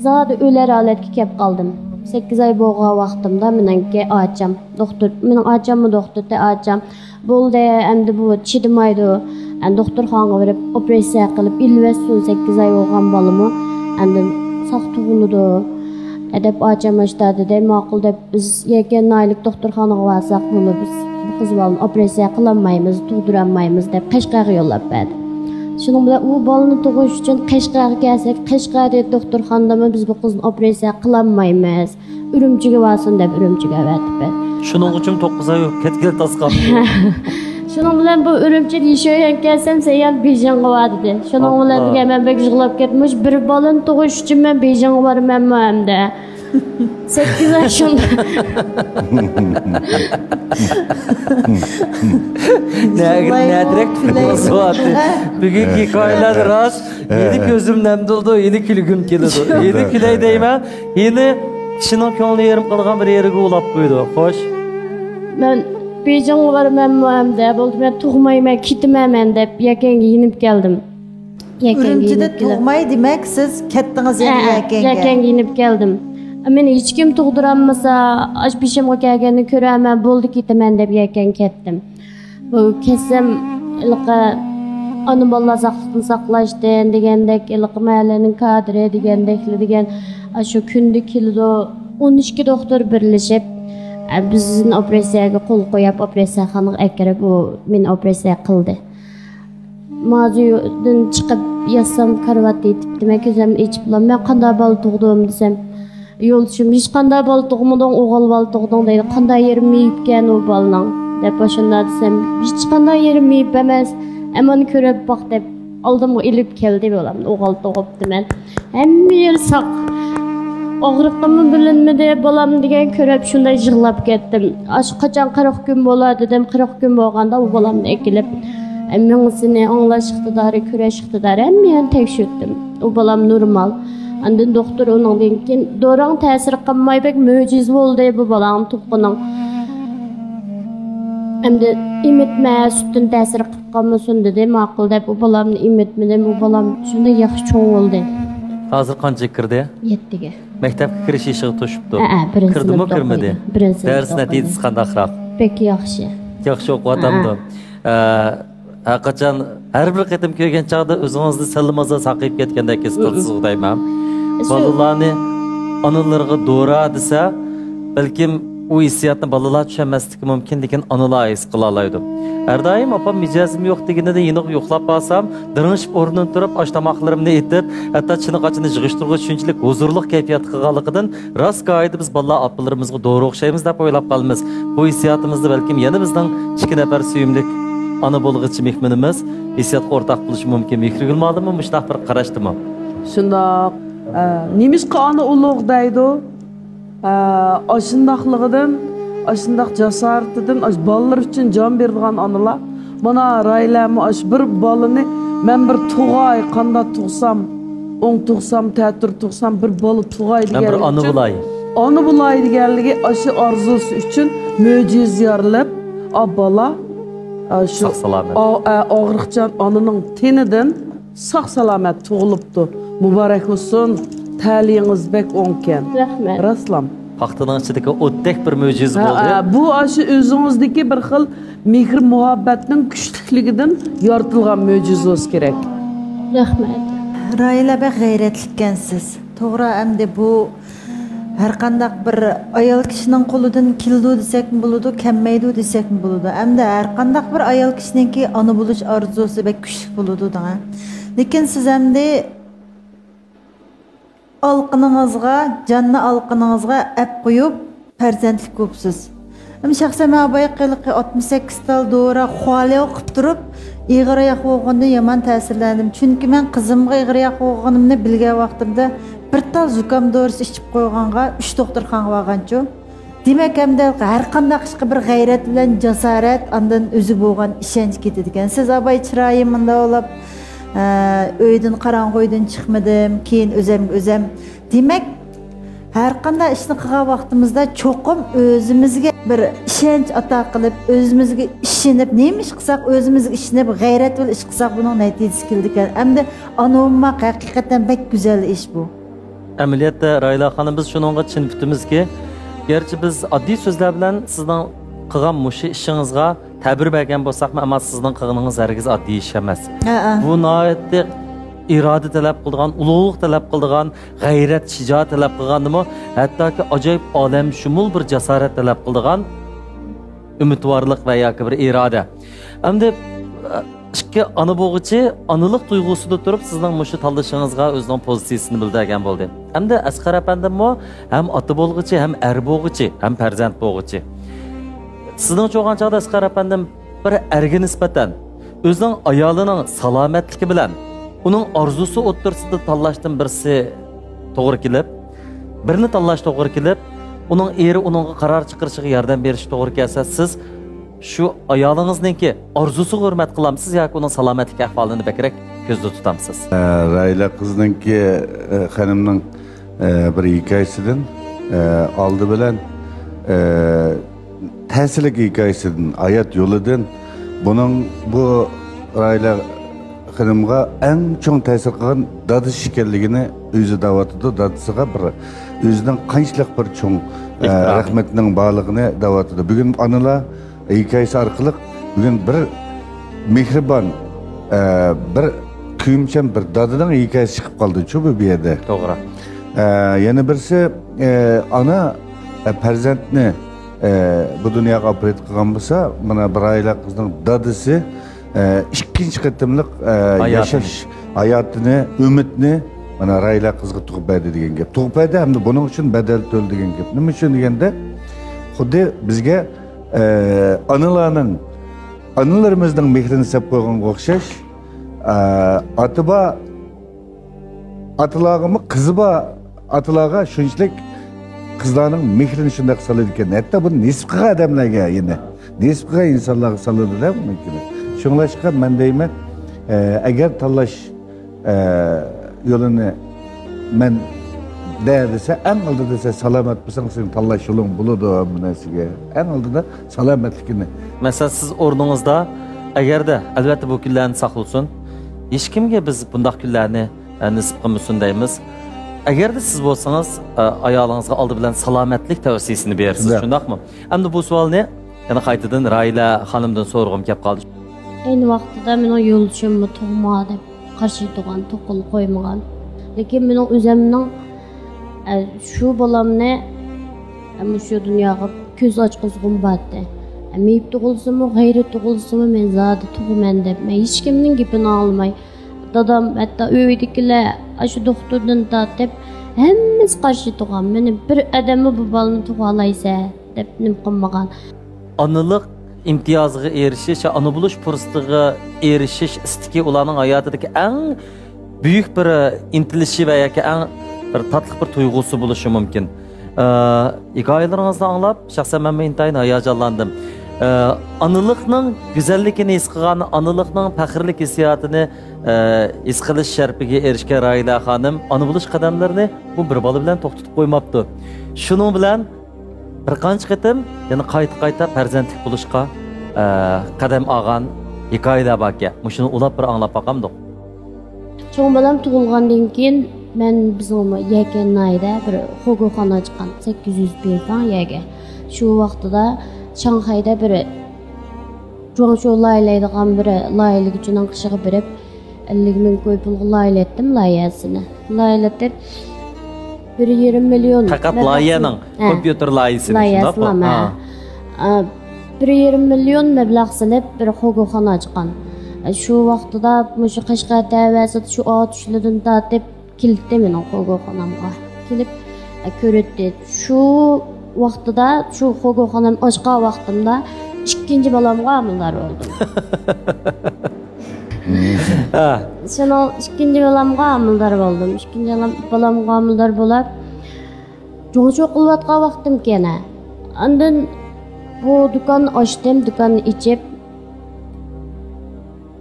زادى ئۆلەر ھالەتكە كەپ قالدىم. سەككىز ئاي بولغان ۋاقتىمدا مېنىڭكى ئاچام، دوختۇر، مېنىڭ ئاچاممۇ دوختۇر، ئاچام، بولدى، ئەمدى بۇ چىدىمايدۇ. ئەمدى دوختۇرخانىغا بېرىپ، ئوپېراتسىيە قىلىپ، ئېلىۋەتسۇن، سەككىز ئاي بولغان بالىمۇ ئاندىن ساق تۇغۇلىدۇ، دەپ ئاچام ئاشتا دېدى. ماقۇل دەپ، بىز يەكەن ناھىيەلىك دوختۇرخانىغا بارساق، بۇنى بىز بۇ قىز بالىنى ئوپېراتسىيە قىلالمايمىز، تۇغدۇرالمايمىز، دەپ قەشقەرگە يوللاپ بەردى. شۇنىڭ بىلەن ئۇ بالىنى تۇغۇش ئۈچۈن قەشقەرگە كەلسەك، قەشقەردىكى دوختۇرخانىدىمۇ بىز بۇ قىزنى ئوپېراتسىيە قىلالمايمىز، ئۈرۈمچىگە بارسۇن دەپ ئۈرۈمچىگە ئەۋەتىپ بەردى. شۇنىڭ ئۈچۈن توققۇز ئاي كەتكىلى تاسقاپتۇ. شۇنىڭ بىلەن بۇ ئۈرۈمچىدە ياشايۋەرگەن كەلسەم، سەن يەنە بېيجىڭغا بار دېدى. شۇنىڭ بىلەن دېگەن مەن بەك يىغلاپ كەتتىم. مۇشۇ بىر بالىنى تۇغۇش ئۈچۈن مەن بېيجىڭغا بارىمەنمۇ ئەمدى؟ سەككىز ئاي شۇنداق. نەگە، نەدىرەك تۇرۇۋاتىدۇ؟ بۈگۈنكى ھېكايىلەر راست. يەنە كۆزۈم نەم تولىدۇ، يەنە كۈلگۈم كېلىدۇ. يەنە كۈلەي دەيمەن، يەنە كىشىنىڭ كۆڭلىنى يېرىم قىلغان بىر يېرىگە ئۇلاپ قويىدۇ. خوش. مەن بېيجىڭغا بارىمەنمۇ ئەمدى؟ بولدى، مەن تۇغمايمەن، كېتىمەن مەن دەپ يەكەنگە يېنىپ كەلدىم. يەكەنگە ئۈرۈمچىدە يېنىپ كېلىپ تۇغماي، دېمەك، سىز كەتتىڭىز يەنە ھە، يەكەنگە. يەكەنگە يېنىپ كەلدىم. مېنى ھېچكىم تۇغدۇرالمىسا، ئاش بېشىمغا كەلگەننى كۆرەرمەن، بولدى، كېتىمەن دەپ يەكەنگە كەتتىم. بۇ كەتسەم، ھېلىقى ئانا بالىلار ساقلىقىنى ساقلاشتىن دېگەندەك، ھېلىقى مەھەللىنىڭ كادىرى دېگەندەكلا دېگەن، ئاشۇ كۈندە كېلىدۇ، ئون ئىككى دوختۇر بىرلىشىپ، ئە، بىزنى ئوپېراتسىيەگە قول قويۇپ، ئوپېراتسىيەخانىغا ئەكىرىپ، ئۇ مېنى ئوپېراتسىيە قىلدى. مازۇيدىن چىقىپ ياتسام، كارىۋاتتا يېتىپتىمەن، كۆزۈمنى ئېچىپلا، «مەن قانداق بالا تۇغدۇم؟» دېسەم، يولدىشىم، «ھېچقانداق بالا تۇغمىدىڭ، ئوغۇل بالا تۇغدۇڭ» دەيدۇ. «قانداق يېرى مېيىپكەن ئۇ بالىنىڭ؟» دەپ ئاشۇنداق دېسەم، «ھېچقانداق يېرى مېيىپ ئەمەس، ئەمما كۆرۈپ باق» دەپ ئالدىمغا ئېلىپ كەلدى بالامنى، ئوغۇل تۇغۇپتىمەن. ھەممە يېرى ساق. ئاغرىقىممۇ بىلىنمىدى، بالام دېگەن كۆرۈپ شۇنداق يىغلاپ كەتتىم. ئاشۇ قاچان قىرىق كۈن بولار دېدىم، قىرىق كۈن بولغاندا ئۇ بالامنى ئەكېلىپ، مېڭىسىنى ئاڭلاش ئىقتىدارى، كۈرەش ئىقتىدارى، ھەممە يەرنى تەكشۈرتتۈم. ئۇ بالام نورمال. ئاندىن دوختۇر ئۇنىڭدىن كېيىن، «دوراڭ تەسىر قىلماي، بەك مۆجىزە بولدى بۇ بالاڭنى تۇغقىنىڭ. ئەمدى ئېمىتمە، سۈتتىن تەسىر قىلىپ قالمىسۇن» دېدى. ماقۇل دەپ، ئۇ بالامنى ئېمىتمىدىم. ئۇ بالام شۇنداق ياخشى چوڭ بولدى. ھازىر قانچىگە كىردى؟ يەتتىگە. مەكتەپكە كىرىش يېشىغا توشۇپتۇ. ھەئە، بىرىنچى سىنىپتا ئوقۇيدۇ. كىردىمۇ، كىرمىدى؟ بىرىنچى سىنىپتا ئوقۇيدۇ. دەرس نەتىجىسى قانداقراق؟ بەك ياخشى. ياخشى ئوقۇۋاتامدۇ؟ ھەئە. ئە، ھەر قاچان، ھەر بىر قېتىم كۆرگەن چاغدا ئۆزىڭىزنى سەللىمازا ساقىيىپ كەتكەندەك ھېس قىلىسىز دەيمەن. شۇ بالىلارنى ئانىلىرىغا دورا دېسە، بەلكىم ئۇ ھېسسىياتنى بالىلار چۈشەنمەسلىكى مۇمكىن، لېكىن ئانىلار ھېس قىلالايدۇ. ھەر دائىم ئاپام مىجەزىم يوق دېگىنىدە يېنىغا يوقلاپ بارسام، دىرىڭشىپ ئورنىدىن تۇرۇپ، ئاش تاماقلىرىمنى ئېتىپ، ھەتتا چىنە قاچىنى يىغىشتۇرغۇچە شۇنچىلىك ھۇزۇرلۇق كەيپىياتتا قىلغانلىقىدىن، راست گاھىدا بىز بالىلار ئاپىلىرىمىزغا دورا ئوخشايمىز دەپ ئويلاپ قالىمىز. بۇ ھېسسىياتىمىزدا بەلكىم يەنە بىزنىڭ ئىككى نەپەر سۆيۈملۈك ئانا بولغۇچى مېھمىنىمىز ھېسسىياتقا ئورتاق بولۇشى مۇمكىن. مېھرىگۈل مۇئەللىممۇ مۇشۇنداق بىر قاراشتىمۇ؟ شۇنداق. ئە، نېمىشقا ئانا ئۇلۇغ دەيدۇ؟ ئە، ئاشۇنداقلىقىدىن، ئاشۇنداق جاسارىتىدىن، ئاشۇ بالىلىرى ئۈچۈن جان بېرىدىغان ئانىلار. مانا، راھىلەمۇ ئاشۇ بىر بالىنى مەن بىر تۇغاي، قانداق تۇغسام، ئوڭ تۇغسام، تەتۈر تۇغسام، بىر بالا تۇغاي دېگەنلىكى ئۈچۈن، ئانا بولاي دېگەنلىكى ئاشۇ ئارزۇسى ئۈچۈن مۆجىزە يارىلىپ، ئا، بالا، ئا، شۇ ساق سالامەت. ئا-، ئا-، ئاغرىقچان ئانىنىڭ تېنىدىن ساق سالامەت تۇغۇلۇپتۇ. مۇبارەك بولسۇن. تەلىيىڭىز بەك ئوڭكەن. رەھمەت. راستلام. پاختىنىڭ ئىچىدىكى ئوتتەك بىر مۆجىزە ھە، بولدى. ھە، بۇ ئاشۇ ئۆزىڭىزدىكى بىر خىل مېھىر مۇھەببەتنىڭ كۈچلۈكلۈكىدىن يارىتىلغان مۆجىزە بولسا كېرەك. رەھمەت. راھىلە بەك غەيرەتلىككەنسىز. توغرا، ئەمدى بۇ ھەرقانداق بىر ئايال كىشىنىڭ قولىدىن كېلىدۇ دېسەكمۇ بولىدۇ، كەلمەيدۇ دېسەكمۇ بولىدۇ. ئەمدى ھەرقانداق بىر ئايال كىشىنىڭكى ئانا بولۇش ئارزۇسى بەك كۈچلۈك بولىدۇ دەڭە. لېكىن سىز ئەمدى ئالىقىنىڭىزغا، جاننى ئالىقىنىڭىزغا ئەپ قويۇپ، پەرزەنتلىك بوپسىز. ئەمما شەخسەن مەن بايىقى ھېلىقى ئاتمىش سەككىز تال دورا خۇالياۋ قىپ تۇرۇپ، ئېغىر ئاياق بولغاندىن يامان تەسىرلەندىم. چۈنكى مەن قىزىمغا ئېغىر ئاياق بولغىنىمنى بىلگەن ۋاقتىمدا بىر تال زۇكام دورىسى ئىچىپ قويغانغا ئۈچ دوختۇرخانىغا بارغانچۇ. دېمەك، ئەمدى ھەر قانداق ئىشقا بىر غەيرەت بىلەن جاسارەت، ئاندىن ئۆزىگە بولغان ئىشەنچ كېتىدىكەن. سىز ئاباي چىرايى مۇنداق بولۇپ، ئە، ئۆيدىن، قاراڭغۇ ئۆيدىن چىقمىدىم، كېيىن ئۆزەمگە ئۆزەم. دېمەك، ھەر قانداق ئىشنى قىلغان ۋاقتىمىزدا چوقۇم ئۆزىمىزگە بىر ئىشەنچ ئاتا قىلىپ، ئۆزىمىزگە ئىشىنىپ، نېمە ئىش قىلساق ئۆزىمىزگە ئىشىنىپ، غەيرەت بىلەن ئىش قىلساق بۇنىڭ نەتىجىسى كېلىدىكەن. ئەمدى ئانا بولماق ھەقىقەتەن بەك گۈزەل ئىش بۇ. ئەمەلىيەتتە، راھىلە خانىم، بىز شۇنىڭغا چىن پۈتىمىزكى، گەرچە بىز ئاددىي سۆزلەر بىلەن سىزنىڭ قىلغان مۇشۇ ئىشىڭىزغا تەبىر بەرگەن بولساقمۇ، ئەمما سىزنىڭ قىلغىنىڭىز ھەرگىز ئاددىي ئىش ئەمەس. ھەئە. بۇ ناھايىتى ئىرادە تەلەپ قىلىدىغان، ئۇلۇغلۇق تەلەپ قىلىدىغان، غەيرەت، شىجائەت تەلەپ قىلغاندىمۇ، ھەتتاكى ئاجايىپ ئالەمشۇمۇل بىر جاسارەت تەلەپ قىلىدىغان ئۈمىدۋارلىق ۋە ياكى بىر ئىرادە. ئەمدى، ئە، ئىككى ئانا بولغۇچى ئانىلىق تۇيغۇسىدا تۇرۇپ سىزنىڭ مۇشۇ تاللىشىڭىزغا ئۆزىنىڭ پوزىتسىيىسىنى بىلدۈرگەن بولدى. ئەمدى ئەسقەر ئەپەندىممۇ ھەم ئاتا بولغۇچى، ھەم ئەر بولغۇچى، ھەم پەرزەنت بولغۇچى. سىزنىڭچە بولغان چاغدا ئەسقەر ئەپەندىم بىر ئەرگە نىسبەتەن ئۆزىنىڭ ئايالىنىڭ سالامەتلىكى بىلەن ئۇنىڭ ئارزۇسى ئوتتۇرىسىدا تاللاشتىن بىرسى توغرا كېلىپ، بىرنى تاللاش توغرا كېلىپ، ئۇنىڭ ئېرى ئۇنىڭغا قارار چىقىرىشىغا ياردەم بېرىشى توغرا كەلسە، سىز شۇ ئايالىڭىزنىڭكى ئارزۇسىغا ھۆرمەت قىلامسىز ياكى ئۇنىڭ سالامەتلىك ئەھۋالىنى بەكرەك كۆزدە تۇتامسىز؟ ئە، راھىلە قىزنىڭكى، ئە، خېنىمنىڭ، ئە، بىر ھېكايىسىدىن، ئە، ئالدى بىلەن، ئە، تەسىرلىك ھېكايىسىدىن، ھايات يولىدىن، بۇنىڭ، بۇ راھىلە خېنىمغا ئەڭ چوڭ تەسىر قىلغان دادىسى ئىكەنلىكىنى ئۆزى دەۋاتىدۇ. دادىسىغا بىر ئۆزىنىڭ قانچىلىك بىر چوڭ، ئە، ئېھتىرامى. رەھمىتىنىڭ بارلىقىنى دەۋاتىدۇ. بۈگۈن ئانىلار ھېكايىسى ئارقىلىق بۈگۈن بىر مېھرىبان، ئە، بىر كۆيۈمچان بىر دادىنىڭ ھېكايىسى چىقىپ قالدىچۇ بۇ، بۇ يەردە. توغرا. ئە، يەنە بىرسى، ئە، ئانا، ئە، پەرزەنتنى، ئە، بۇ دۇنياغا ئاپىرىپ قىلغان بولسا، مانا بىر ئائىلە قىزنىڭ دادىسى، ئە، ئىككىنچى قېتىملىق، ئە، ھاياتىنى. ياشاش ھاياتىنى، ئۈمىدنى مانا راھىلە قىزغا تۇغۇپ بەردى دېگەن گەپ. تۇغۇپ بەردى ھەمدە بۇنىڭ ئۈچۈن بەدەل تۆلىدى دېگەن گەپ. نېمە ئۈچۈن دېگەندە، خۇددى بىزگە، ئە، ئانىلارنىڭ، ئانىلىرىمىزنىڭ مېھرىنى سەپ قويغانغا ئوخشاش، ئە، ئاتا بار، ئاتىلارغىمۇ قىزى بار، ئاتىلارغا شۇنچىلىك قىزلارنىڭ مېھرىنى شۇنداق سالىدىكەن. ھەتتا بۇنى نېسىپ قىلغان ئادەملەرگە، يەنە نېسىپ قىلغان ئىنسانلارغا سالىدۇ دەپ مۇمكىن. شۇڭلاشقا مەن دەيمەن، ئە، ئەگەر تاللاش، ئە، يولىنى مەن دە دېسە، ئەڭ ئالدىدا دېسە، سالامەت بولساڭ، سېنىڭ تاللاش يولۇڭ بولىدۇ ھەممە نەرسىگە. ئەڭ ئالدىدا سالامەتلىكىنى. مەسىلەن، سىز ئورنىڭىزدا، ئەگەردە، ئەلۋەتتە، بۇ كۈنلەرنى ساقلىسۇن. ھېچكىمگە بىز بۇنداق كۈنلەرنى، ئە، نېسىپ قىلمىسۇن دەيمىز. ئەگەردە سىز بولسىڭىز، ئە، ئايالىڭىزغا ئالدى بىلەن سالامەتلىك تەۋسىيىسىنى بېرىسىز، شۇنداق. شۇنداقمۇ؟ ئەمدى بۇ سوئالنى يەنە قايتىدىن راھىلە خانىمدىن سورىغۇم كەپ قالدى. ئەينى ۋاقتىدا مېنىڭ يولدىشىممۇ تۇغما دەپ قارشى تۇرغان، توققۇل قويمىغان. لېكىن مېنىڭ ئۆزۈمنىڭ، ئە، شۇ بالامنى، ئە، مۇشۇ دۇنياغا كۆز ئاچقۇزغۇم بارتى. ئە، مېيىپ تۇغۇلسىمۇ، غەيرىي تۇغۇلسىمۇ، مەن زادى تۇغىمەن دەپ، مەن ھېچكىمنىڭ گېپىنى ئاڭلىماي، دادام، ھەتتا ئۆيدىكىلەر، ئاشۇ دوختۇردىن تارتىپ، ھەممىسى قارشى تۇرغان. مېنى بىر ئادەممۇ بۇ بالىنى تۇغالايسەن دەپ نېمە قىلمىغان. ئانىلىق ئىمتىيازىغا ئېرىشىش، ئانا بولۇش پۇرسىتىغا ئېرىشىش ئىستىكى ئۇلارنىڭ ھاياتىدىكى ئەڭ بۈيۈك بىر ئىنتىلىشى ۋە ياكى ئەڭ بىر تاتلىق بىر تۇيغۇسى بولۇشى مۇمكىن. ئە، ھېكايىلىرىڭىزنى ئاڭلاپ، شەخسەن مەنمۇ ئىنتايىن ھاياجانلاندىم. ئە، ئانىلىقنىڭ گۈزەللىكىنى ھېس قىلغان، ئانىلىقنىڭ پەخىرلىك ھېسسىياتىنى، ئە، ھېس قىلىش شەرىپىگە ئېرىشكەن راھىلە خانىم ئانا بولۇش قەدەملىرىنى بۇ بىر بالا بىلەن توختىتىپ قويماپتۇ. شۇنىڭ بىلەن بىر قانچە قېتىم يەنە قايتا-قايتا پەرزەنتلىك بولۇشقا، ئە، قەدەم ئالغان ھېكايىلەر باركەن. مۇشۇنى ئۇلاپ بىر ئاڭلاپ باقامدۇق؟ چوڭ بالام تۇغۇلغاندىن كېيىن، مەن بىزنىڭ يەكەن ناھىيەدە بىر خوگوخانا ئاچقان، سەككىز يۈز پىڭفاڭ يەرگە. شۇ ۋاقتىدا شاڭخەيدە بىر جۇاڭشۇ لايىھەلەيدىغان بىر لايىھەلىگۈچىنىڭ قېشىغا بېرىپ، ئەللىك مىڭ كوي پۇلغا لايىھەلەتتىم لايىھەسىنى. لايىھەلىتىپ، بىر يېرىم مىليون ھەققەت مەبلەغ لايىھەنىڭ، ھە، كومپيۇتېر لايىھەسىنى، لايىھەسى شۇنداقمۇ؟ ھە. ئا، بىر يېرىم مىليون مەبلەغ سېلىپ، بىر خوگوخانا ئاچقان. شۇ ۋاقتىدا مۇشۇ قەشقەر تەۋەسىدە شۇ ئاتۇشلىرىدىن تارتىپ كېلەتتى مېنىڭ خوگوخانامغا. كېلىپ، ئە، كۆرەتتى. شۇ ۋاقتىدا، شۇ خوگوخانام ئاچقان ۋاقتىمدا ئىككىنچى بالامغا ھامىلىدار بولدۇم. ھە. شۇنىڭ ئىككىنچى بالامغا ھامىلىدار بولدۇم. ئىككىنچى بالام-، بالامغا ھامىلىدار بولۇپ، جۇڭشۇ قىلىۋاتقان ۋاقتىمكەن ھە. ئاندىن بۇ دۇكان ئاچتىم، دۇكان ئېچىپ،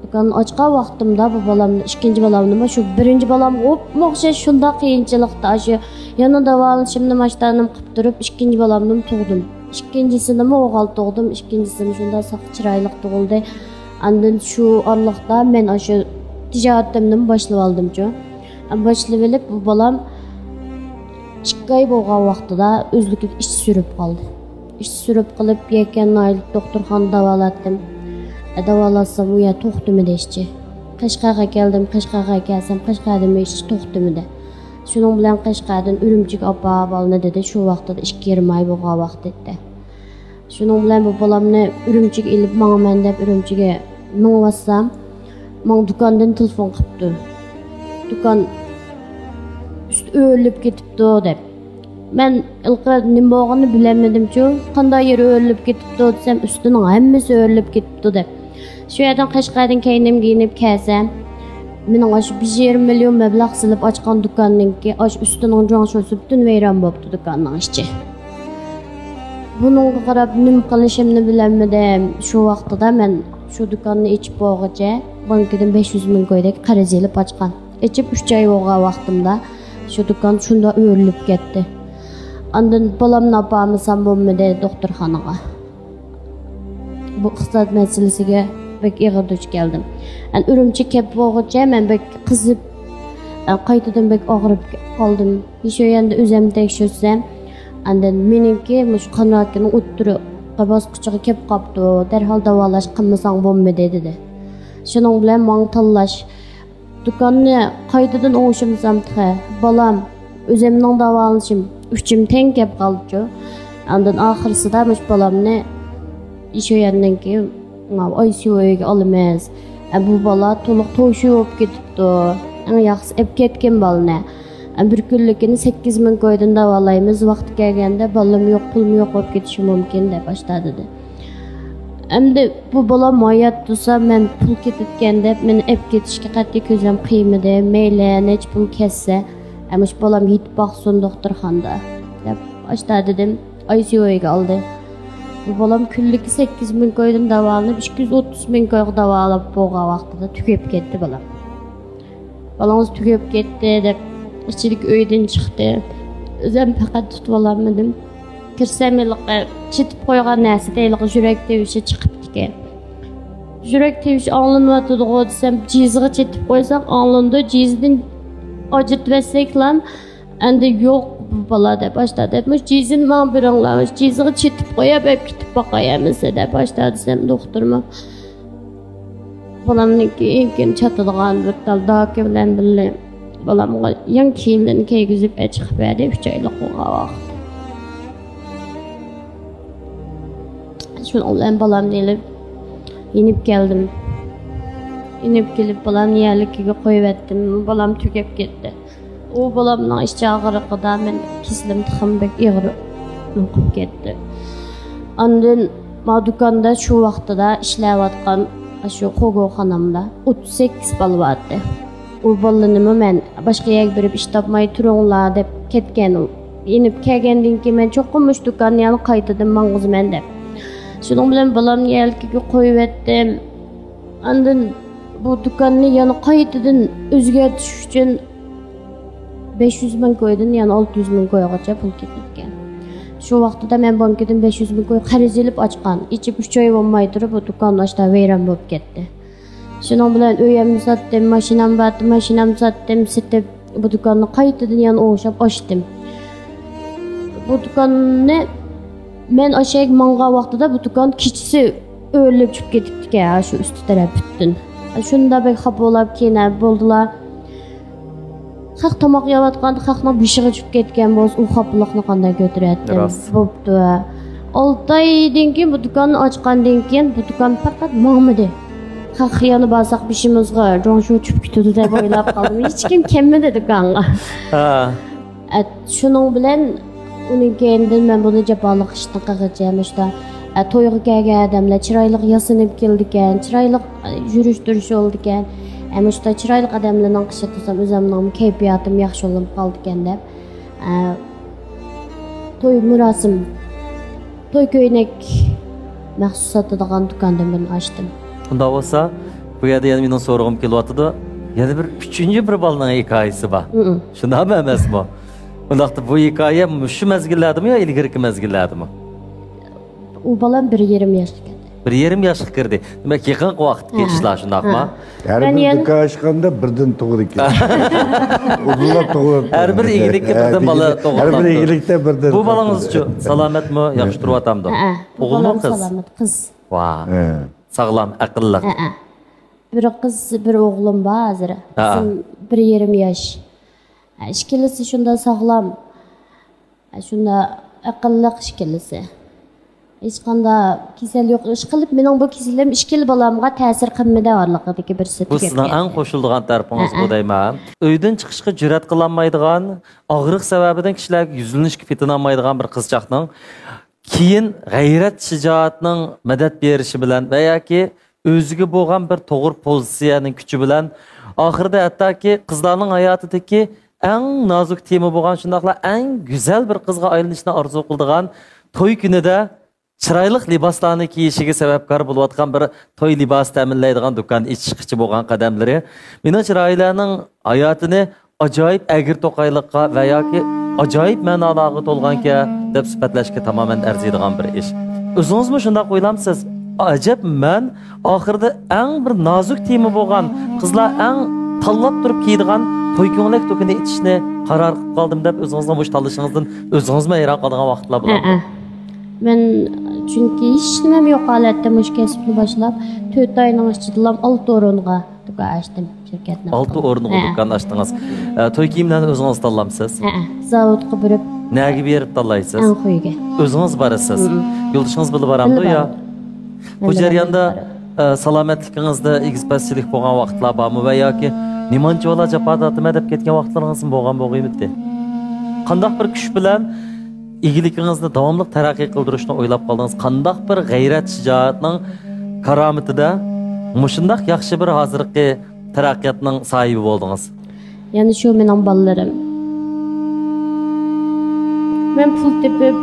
دۇكان ئاچقان ۋاقتىمدا بۇ بالامنى، ئىككىنچى بالامنىمۇ شۇ بىرىنچى بالامغا ئوپمۇ ئوخشاش شۇنداق قىيىنچىلىقتا، ئاشۇ يەنە داۋالىشىمنى ماشتانىم قىپ تۇرۇپ، ئىككىنچى بالامنىمۇ تۇغدۇم. ئىككىنچىسىنىمۇ ئوغۇل تۇغدۇم. ئىككىنچىسىمۇ شۇنداق ساق چىرايلىق تۇغۇلدى. ئاندىن شۇ ئارىلىقتا مەن ئاشۇ تىجارىتىمنىمۇ باشلىۋالدىمچۇ. باشلىۋېلىپ، بۇ بالام ئىككى ئاي بولغان ۋاقتىدا ئۆزلۈكىدە ئىچ سۈرۈپ قالدى. ئىچ سۈرۈپ قېلىپ، يەكەن ناھىيەلىك دوختۇرخانىدا داۋالاتتىم. داۋالاتسام، ئۇ يەر توختىمىدى ئىچى. قەشقەرگە كەلدىم، قەشقەرگە كەلسەم، قەشقەردىمۇ ئىچ توختىمىدى. شۇنىڭ بىلەن قەشقەردىن ئۈرۈمچىگە ئاپار بالىنى دېدى. شۇ ۋاقتىدا ئىككى يېرىم ئاي بولغان ۋاقىت ئىدى. شۇنىڭ بىلەن بۇ بالامنى ئۈرۈمچىگە ئېلىپ ماڭىمەن دەپ ئۈرۈمچىگە مېڭىۋاتسام، ماڭا دۇكاندىن تېلېفون قىپتۇ. دۇكان ئۈستى ئۆرۈلۈپ كېتىپتۇ دەپ. مەن ھېلىقى نېمە بولغىنىنى بىلەلمىدىمچۇ، قانداق يېرى ئۆرۈلۈپ كېتىپتۇ دېسەم، ئۈستىنىڭ ھەممىسى ئۆرۈلۈپ كېتىپتۇ دەپ. شۇ يەردىن قەشقەردىن كەينىمگە يېنىپ كەلسەم، مېنىڭ ئاشۇ بىر يېرىم مىليون مەبلەغ سېلىپ ئاچقان دۇكاننىڭكى ئاشۇ ئۈستىنىڭ جۇاڭشۇسى پۈتۈن ۋەيران بوپتۇ دۇكاننىڭ ئىچى. بۇنىڭغا قاراپ نېمە قىلىشىمنى بىلەلمىدىم. شۇ ۋاقتىدا مەن شۇ دۇكاننى ئېچىپ بولغۇچە بانكىدىن بەش يۈز مىڭ كويدەك قەرز ئېلىپ ئاچقان. ئېچىپ ئۈچ ئاي بولغان ۋاقتىمدا شۇ دۇكان شۇنداق ئۆرۈلۈپ كەتتى. ئاندىن بالامنى ئاپارمىسام بولمىدى دوختۇرخانىغا. بۇ ئىقتىساد مەسىلىسىگە بەك ئېغىر دۇچ كەلدىم. ئەن ئۈرۈمچىگە كەپ بولغۇچە مەن بەك قىزىپ، ئە، قايتىدىن بەك ئاغرىپ قالدىم. شۇ يەردە ئۆزۈم تەكشۈرسەم، ئاندىن مېنىڭكى مۇشۇ قان راكىنىڭ ئوتتۇرا باسقۇچىغا كەپ قاپتۇ، دەرھال داۋالاش قىلمىساڭ بولمىدى دېدى. شۇنىڭ بىلەن ماڭا تاللاش، دۇكاننى قايتىدىن ئوڭشىمىسام تېخى، بالام، ئۆزۈمنىڭ داۋالىنىشىم ئۈچۈم تەڭ كەپ قالدىچۇ. ئاندىن ئاخىرسىدا مۇشۇ بالامنى شۇ يەرنىڭكى ئاي سي يۇ ئۆيگە ئالىمىز. ئە، بۇ بالا تولۇق توشۇ بولۇپ كېتىپتۇ. ئەڭ ياخشىسى ئەپ كەتكىن بالىنى. ئە، بىر كۈنلۈكىنى سەككىز مىڭ كويدىن داۋالايمىز. ۋاقتى كەلگەندە بالىم يوق، پۇلمۇ يوق بولۇپ كېتىشى مۇمكىن دەپ ئاشتا دېدى. ئەمدى بۇ بالام ھايات تۇرسا مەن پۇل كېتىدىكەن دەپ مېنى ئەپ كېتىشكە قەتئىي كۆزۈم قىيمىدى. مەيلى نەچچە پۇل كەتسە، ئە، مۇشۇ بالام يېتىپ باقسۇن دوختۇرخانىدا دەپ ئاشتا دېدىم. ئاي سي يۇ ئۆيگە ئالدى. بۇ بالام كۈنلۈكى سەككىز مىڭ كويدىن داۋالىنىپ، ئىككى يۈز ئوتتۇز مىڭ كويغا داۋالاپ بولغان ۋاقتىدا تۈگەپ كەتتى بالام. بالىڭىز تۈگەپ كەتتى دەپ ئىچىدىكى ئۆيدىن چىقتى. ئۆزۈم پەقەت تۇتۇۋالالمىدىم. كىرسەم ھېلىقى چېتىپ قويغان نەرسىدە ھېلىقى يۈرەك تىۋىشى چىقىپتىكەن. يۈرەك تىۋىشى ئاڭلىنىۋاتىدىغۇ دېسەم، جىزىغا چېتىپ قويساق ئاڭلىنىدۇ، جىزىدىن ئاجرىتىۋەتسەكلا ئەندى يوق بۇ بالا دەپ ئاشتا دەپ، مۇشۇ جىزىنى ماڭا بېرىڭلار، مۇشۇ جىزىغا چېتىپ قويۇپ ئەپ كېتىپ باقاي ئەمىسە دەپ ئاشتا دېسەم، دوختۇرمۇ بالامنىڭكى ئېڭكىن چاتىدىغان بىر تال داكا بىلەن بىللە بالامغا يېڭى كىيىملىرىنى كىيگۈزۈپ ئەچىقىپ بەردى، ئۈچ ئايلىق بولغان ۋاقىت. شۇنىڭ بىلەن بالامنى ئېلىپ يېنىپ كەلدىم. يېنىپ كېلىپ بالامنى يەرلىكىگە قويۇۋەتتىم. بالام تۈگەپ كەتتى. ئۇ بالامنىڭ ئىچ ئاغرىقىدا مەن كېسىلىم تېخىمۇ بەك ئېغىر قىلىپ كەتتى. ئاندىن ما دۇكاندا شۇ ۋاقتىدا ئىشلەۋاتقان شۇ خوگوخانامدا ئوتتۇز سەككىز بالا بارتى. ئۇ بالىنىمۇ مەن باشقا يەرگە بېرىپ ئىش تاپماي تۇرۇڭلار دەپ كەتكەن ئۇ. يېنىپ كەلگەندىن كېيىن مەن چوقۇم مۇشۇ دۇكاننى يەنە قايتىدىن ماڭغۇزىمەن دەپ. شۇنىڭ بىلەن بالامنى يەرلىكىگە قويۇۋەتتىم. ئاندىن بۇ دۇكاننى يەنە قايتىدىن ئۆزگەرتىش ئۈچۈن بەش يۈز مىڭ كويدىن يەنە ئالتە يۈز مىڭ كويغىچە پۇل كېتىدىكەن. شۇ ۋاقتىدا مەن بانكىدىن بەش يۈز مىڭ كوي قەرز ئېلىپ ئاچقان. ئېچىپ ئۈچ ئاي بولماي تۇرۇپ، بۇ دۇكان ئاشتا ۋەيران بولۇپ كەتتى. شۇنىڭ بىلەن ئۆيۈمنى ساتتىم، ماشىنام بارتى، ماشىنامنى ساتتىم، سېتىپ، بۇ دۇكاننى قايتىدىن يەنە ئوڭشاپ ئاچتىم. بۇ دۇكاننى مەن ئاشەگە ماڭغان ۋاقتىدا بۇ دۇكان كېچىسى ئۆرۈلۈپ چۈشۈپ كېتىپتىكەن، شۇ ئۈستى تەرەپ پۈتۈن. شۇنداق بەك خاپا بولاپ كېيىن بولدىلا. خەق تاماق يەۋاتقاندا خەقنىڭ بېشىغا چۈشۈپ كەتكەن بولسا، ئۇ خاپىلىقنى قانداق كۆتۈرەتتىم؟ راست. بوپتۇ. ئالتە ئايدىن كېيىن بۇ دۇكاننى ئاچقاندىن كېيىن بۇ دۇكان پەقەت ماڭمىدى. خەق يەنە بارساق بېشىمىزغا جۇاڭشۇ چۈشۈپ كېتىدۇ دەپ ئويلاپ قالدىم. ھېچكىم كەلمىدى دۇكانغا. ھە. ئە، شۇنىڭ بىلەن ئۇنىڭ كەينىدىن مەن بۇنى جاپالىق ئىشنى قىلغىچە مۇشتا، ئە، تويغا كەلگەن ئادەملەر چىرايلىق ياسىنىپ كېلىدىكەن، چىرايلىق، ئە، يۈرۈش تۇرۇش بولىدىكەن. ئە، مۇشتا چىرايلىق ئادەملەرنىڭ قېشىدا تۇرسام ئۆزۈمنىڭ كەيپىياتىم ياخشى بولۇپ قالىدىكەن دەپ، ئە، توي مۇراسىم، توي كۆينەك مەخسۇس ساتىدىغان دۇكاندىن بىرنى ئاچتىم. ئۇنداق بولسا، بۇ يەردە يەنە مېنىڭ سورىغۇم كېلىۋاتىدۇ. يەنە بىر ئۈچىنچى بىر بالىنىڭ ھېكايىسى بار. ھىم. شۇنداقمۇ ئەمەسمۇ؟ ئۇنداقتا بۇ ھېكايە مۇشۇ مەزگىللەردىمۇ يا ئىلگىرىكى مەزگىللەردىمۇ؟ ئۇ بالام بىر يېرىم ياشلىق ئىدى. بىر يېرىم ياشقا كىردى. دېمەك، يېقىنقى ۋاقىتتىكى ھە. ئىشلار، شۇنداقمۇ؟ ھە. ھەر مەن بىر يەنە دۇكان ئاچقاندا بىردىن تۇغىدىكەن. ئۇدۇللاپ تۇغۇلۇپ ھەر بىر ئىگىلىككە ھە، بىردىن بالا دېگۈدەك. تۇغۇلۇپ ھەر بىر تۇرىدۇ. ئىگىلىكتە بىردىن بۇ تۇغۇلۇپ بالىڭىزچۇ؟ تۇرىدۇ. سالامەتمۇ؟ ياخشى تۇرۇۋاتامدۇ؟ ھە، ھە. بۇ ئوغۇلمۇ بالام قىز؟ سالامەت، قىز. ۋا. ھە. ساغلام، ئەقىللىق. ھە، ھە. بىر قىز، بىر ئوغلۇم بار ھازىر. ھە. قىزىم بىر يېرىم ياش. ھە، ئىككىلىسى شۇنداق ساغلام. ھە، شۇنداق ئەقىللىق ئىككىلىسى. ھېچقانداق كېسەل يوق. ئىشقىلىپ، مېنىڭ بۇ كېسىلىم ئىككىلا بالامغا تەسىر قىلمىدى، ئارىلىقىدىكى بىرسى بۇ تۈگەپ سىزنىڭ ئەڭ كەتتى. قوشۇلىدىغان تەرىپىڭىز ھەئە. بۇ دەيمەن. ئۆيدىن چىقىشقا جۈرئەت قىلالمايدىغان، ئاغرىق سەۋەبىدىن كىشىلەرگە يۈزلىنىشكە پېتىنالمايدىغان بىر قىزچاقنىڭ كېيىن غەيرەت-شىجائەتنىڭ مەدەت بېرىشى بىلەن ۋە ياكى ئۆزىگە بولغان بىر توغرا پوزىتسىيەنىڭ كۈچى بىلەن، ئاخىرىدا ھەتتاكى قىزلارنىڭ ھاياتىدىكى ئەڭ نازۇك تېما بولغان، شۇنداقلا ئەڭ گۈزەل بىر قىزغا ئايلىنىشنى ئارزۇ قىلىدىغان توي كۈنىدە چىرايلىق لىباسلارنى كىيىشىگە سەۋەبكار بولۇۋاتقان بىر توي لىباسى تەمىنلەيدىغان دۇكان ئېچىشقىچە بولغان قەدەملىرى مېنىڭچە راھىلەنىڭ ھاياتىنى ئاجايىپ ئەگرى-توقايلىققا ۋە ياكى ئاجايىپ مەنالارغا تولغانكەن دەپ سۈپەتلەشكە تامامەن ئەرزىيدىغان بىر ئىش. ئۆزىڭىزمۇ شۇنداق ئويلامسىز؟ ئەجەب، مەن ئاخىرىدا ئەڭ بىر نازۇك تېما بولغان، قىزلار ئەڭ تاللاپ تۇرۇپ كىيىدىغان توي كۆڭلەك دۇكىنى ئېچىشنى قارار قىلىپ قالدىم دەپ ئۆزىڭىزنىڭ مۇشۇ تاللىشىڭىزدىن ئۆزىڭىزمۇ ھەيران قالىدىغان ۋاقىتلار بولىدۇ. ھەئە. مەن چۈنكى ھېچنېمەم يوق ھالەتتە مۇشۇ كەسىپنى باشلاپ، تۆت ئاينىڭ ئىچىدىلا ئالتە ئورۇنغا دۇكان ئاچتىم، شىركەتنى ئالتە ئورۇنغا ھە. دۇكان ئاچتىڭىز. ئە، توي كىيىملەرنى ئۆزىڭىز تاللامسىز؟ ھە، زاۋۇتقا بېرىپ. نەگە بېرىپ تاللايسىز؟ ئەنخۇيگە. ئۆزىڭىز بارىسىز؟ ھە. يولدىشىڭىز بىللە بارامدۇ يا؟ بىللە بارىدۇ. بۇ جەرياندا، ئە، سالامەتلىكىڭىزدە ئېگىز-پەسچىلىك بولغان ۋاقىتلار بارمۇ ۋە ياكى نېمانچىۋالا جاپا تارتىمەن دەپ كەتكەن ۋاقىتلىرىڭىزمۇ بولغان بولغىيمىتى؟ قانداق بىر كۈچ بىلەن ئىگىلىكىڭىزنى داۋاملىق تەرەققىي قىلدۇرۇشنى ئويلاپ قالدىڭىز؟ قانداق بىر غەيرەت-شىجائەتنىڭ كارامىتىدە مۇشۇنداق ياخشى بىر ھازىرقى تەرەققىياتنىڭ ساھىبى بولدىڭىز؟ يەنە شۇ مېنىڭ بالىلىرىم. مەن پۇل تېپىپ،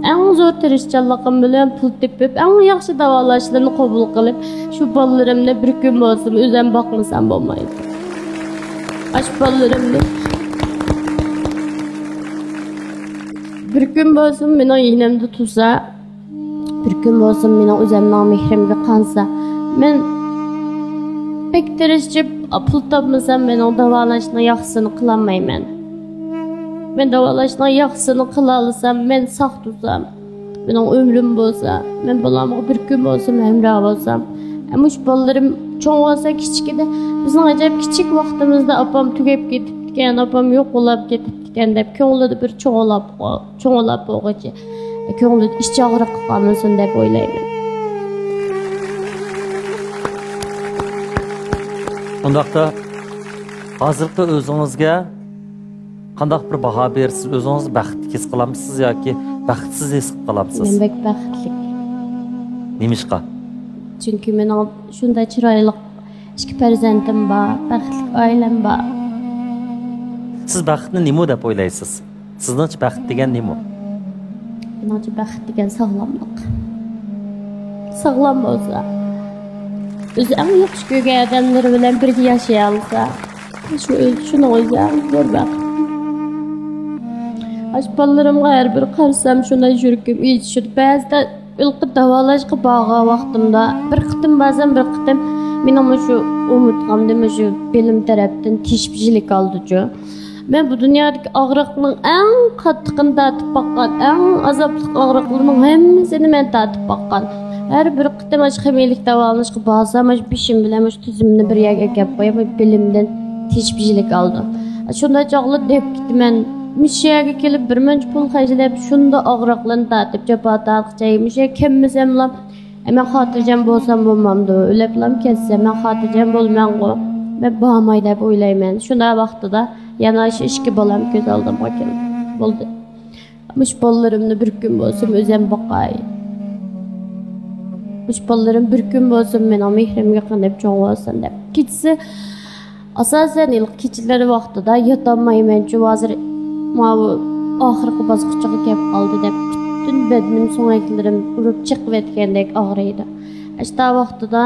ئەڭ زور تىرىشچانلىقىم بىلەن پۇل تېپىپ، ئەڭ ياخشى داۋالاشلىرىنى قوبۇل قىلىپ، شۇ بالىلىرىمنى بىر كۈن بولسىمۇ ئۆزۈم باقمىسام بولمايدۇ. ئاشۇ بالىلىرىمنى بىر كۈن بولسىمۇ مېنىڭ يېنىمدا تۇرسا، بىر كۈن بولسىمۇ مېنىڭ ئۆزۈمنىڭ مېھرىمگە قانسا، مەن بەك تىرىشىپ پۇل تاپمىسام، مېنىڭ داۋالاشنىڭ ياخشىسىنى قىلالمايمەن. مەن داۋالاشنىڭ ياخشىسىنى قىلالىسام، مەن ساق تۇرسام، مېنىڭ ئۆمرۈم بولسا، مەن بالامغا بىر كۈن بولسىمۇ ھەمراھ بولسام، مۇشۇ بالىلىرىم چوڭ بولسا، كىچىكىدە، بىزنىڭ ئەجەب كىچىك ۋاقتىمىزدا ئاپام تۈگەپ كېتىپتىكەن، ئاپام يوقىلاپ كېتىپتىكەن دەپ كۆڭلىدە بىر چوڭلاپ، چوڭلاپ بولغۇچە كۆڭلىدە ئىچ ئاغرىقى قالمىسۇن دەپ ئويلايمەن. ئۇنداقتا ھازىرقى ئۆزىڭىزگە قانداق بىر باھا بېرىسىز؟ ئۆزىڭىزنى بەختلىك ھېس قىلامسىز ياكى بەختسىز ھېس قىلىپ قالامسىز؟ مەن بەك بەختلىك. نېمىشقا؟ چۈنكى مېنىڭ شۇنداق چىرايلىق ئىككى پەرزەنتىم بار، بەختلىك ئائىلەم بار. سىز بەختنى نېمە دەپ ئويلايسىز؟ سىزنىڭچە بەخت دېگەن نېمە؟ مېنىڭچە بەخت دېگەن ساغلاملىق. ساغلام بولسا، ئۆزى ئەڭ ياخشى كۆرگەن ئادەملىرى بىلەن بىرگە ياشىيالىسا، شۇ ئۆزى، شۇنىڭ ئۆزى ئەڭ زور بەخت. ئاشۇ بالىلىرىمغا ھەر بىر قارىسام، شۇنداق يۈرىكىم ئېچىشىدۇ. بەزىدە ھېلىقى داۋالاشقا بارغان ۋاقتىمدا بىر قېتىم، بەزەن بىر قېتىم مېنىڭ مۇشۇ ئومۇرتقامدا مۇشۇ بېلىم تەرەپتىن تېشىپ يىلىك ئالدىچۇ. مەن بۇ دۇنيادىكى ئاغرىقنىڭ ئەڭ قاتتىقىنى تارتىپ باققان، ئەڭ ئازابلىق ئاغرىقلارنىڭ ھەممىسىنى مەن تارتىپ باققان. ھەر بىر قېتىم ئاشۇ خىمىيىلىك داۋالىنىشقا بارسام، ئاشۇ بېشىم بىلەن مۇشۇ تۈزۈمنى بىر يەرگە ئەكەپ قويۇپ، بېلىمدىن تېشىپ يىلىك ئالىدۇ. شۇنداق چاغلار دەپ كېتىمەن. مۇشۇ يەرگە كېلىپ بىر مۇنچە پۇل خەجلەپ، شۇنداق ئاغرىقلارنى تارتىپ، جاپا تارتقۇچە مۇشۇ يەرگە كەلمىسەملا، ئە، مەن خاتىرجەم بولسام بولمامدۇ؟ ئۆلۈپلام كەتسەم، مەن خاتىرجەم بولىمەنغۇ؟ مەن بارماي دەپ ئويلايمەن. شۇنداق ۋاقتىدا يەنە شۇ ئىككى بالام كۆز ئالدىمغا كېلىدۇ. بولدى. مۇشۇ بالىلىرىمنى بىر كۈن بولسىمۇ ئۆزۈم باقاي. مۇشۇ بالىلىرىم بىر كۈن بولسىمۇ مېنىڭ مېھرىمگە قېنىپ چوڭ بولسۇن دەپ. كېچىسى ئاساسەن، ھېلىقى كېچىلىرى ۋاقتىدا ياتالمايمەنچۇ، ھازىر ماۋۇ ئاخىرقى باسقۇچىغا كەپ قالدى دەپ، پۈتۈن بەدىنىم، سۆڭەكلىرىم ئۇرۇپ چېقىۋەتكەندەك ئاغرىيدۇ. ئاشتا ۋاقتىدا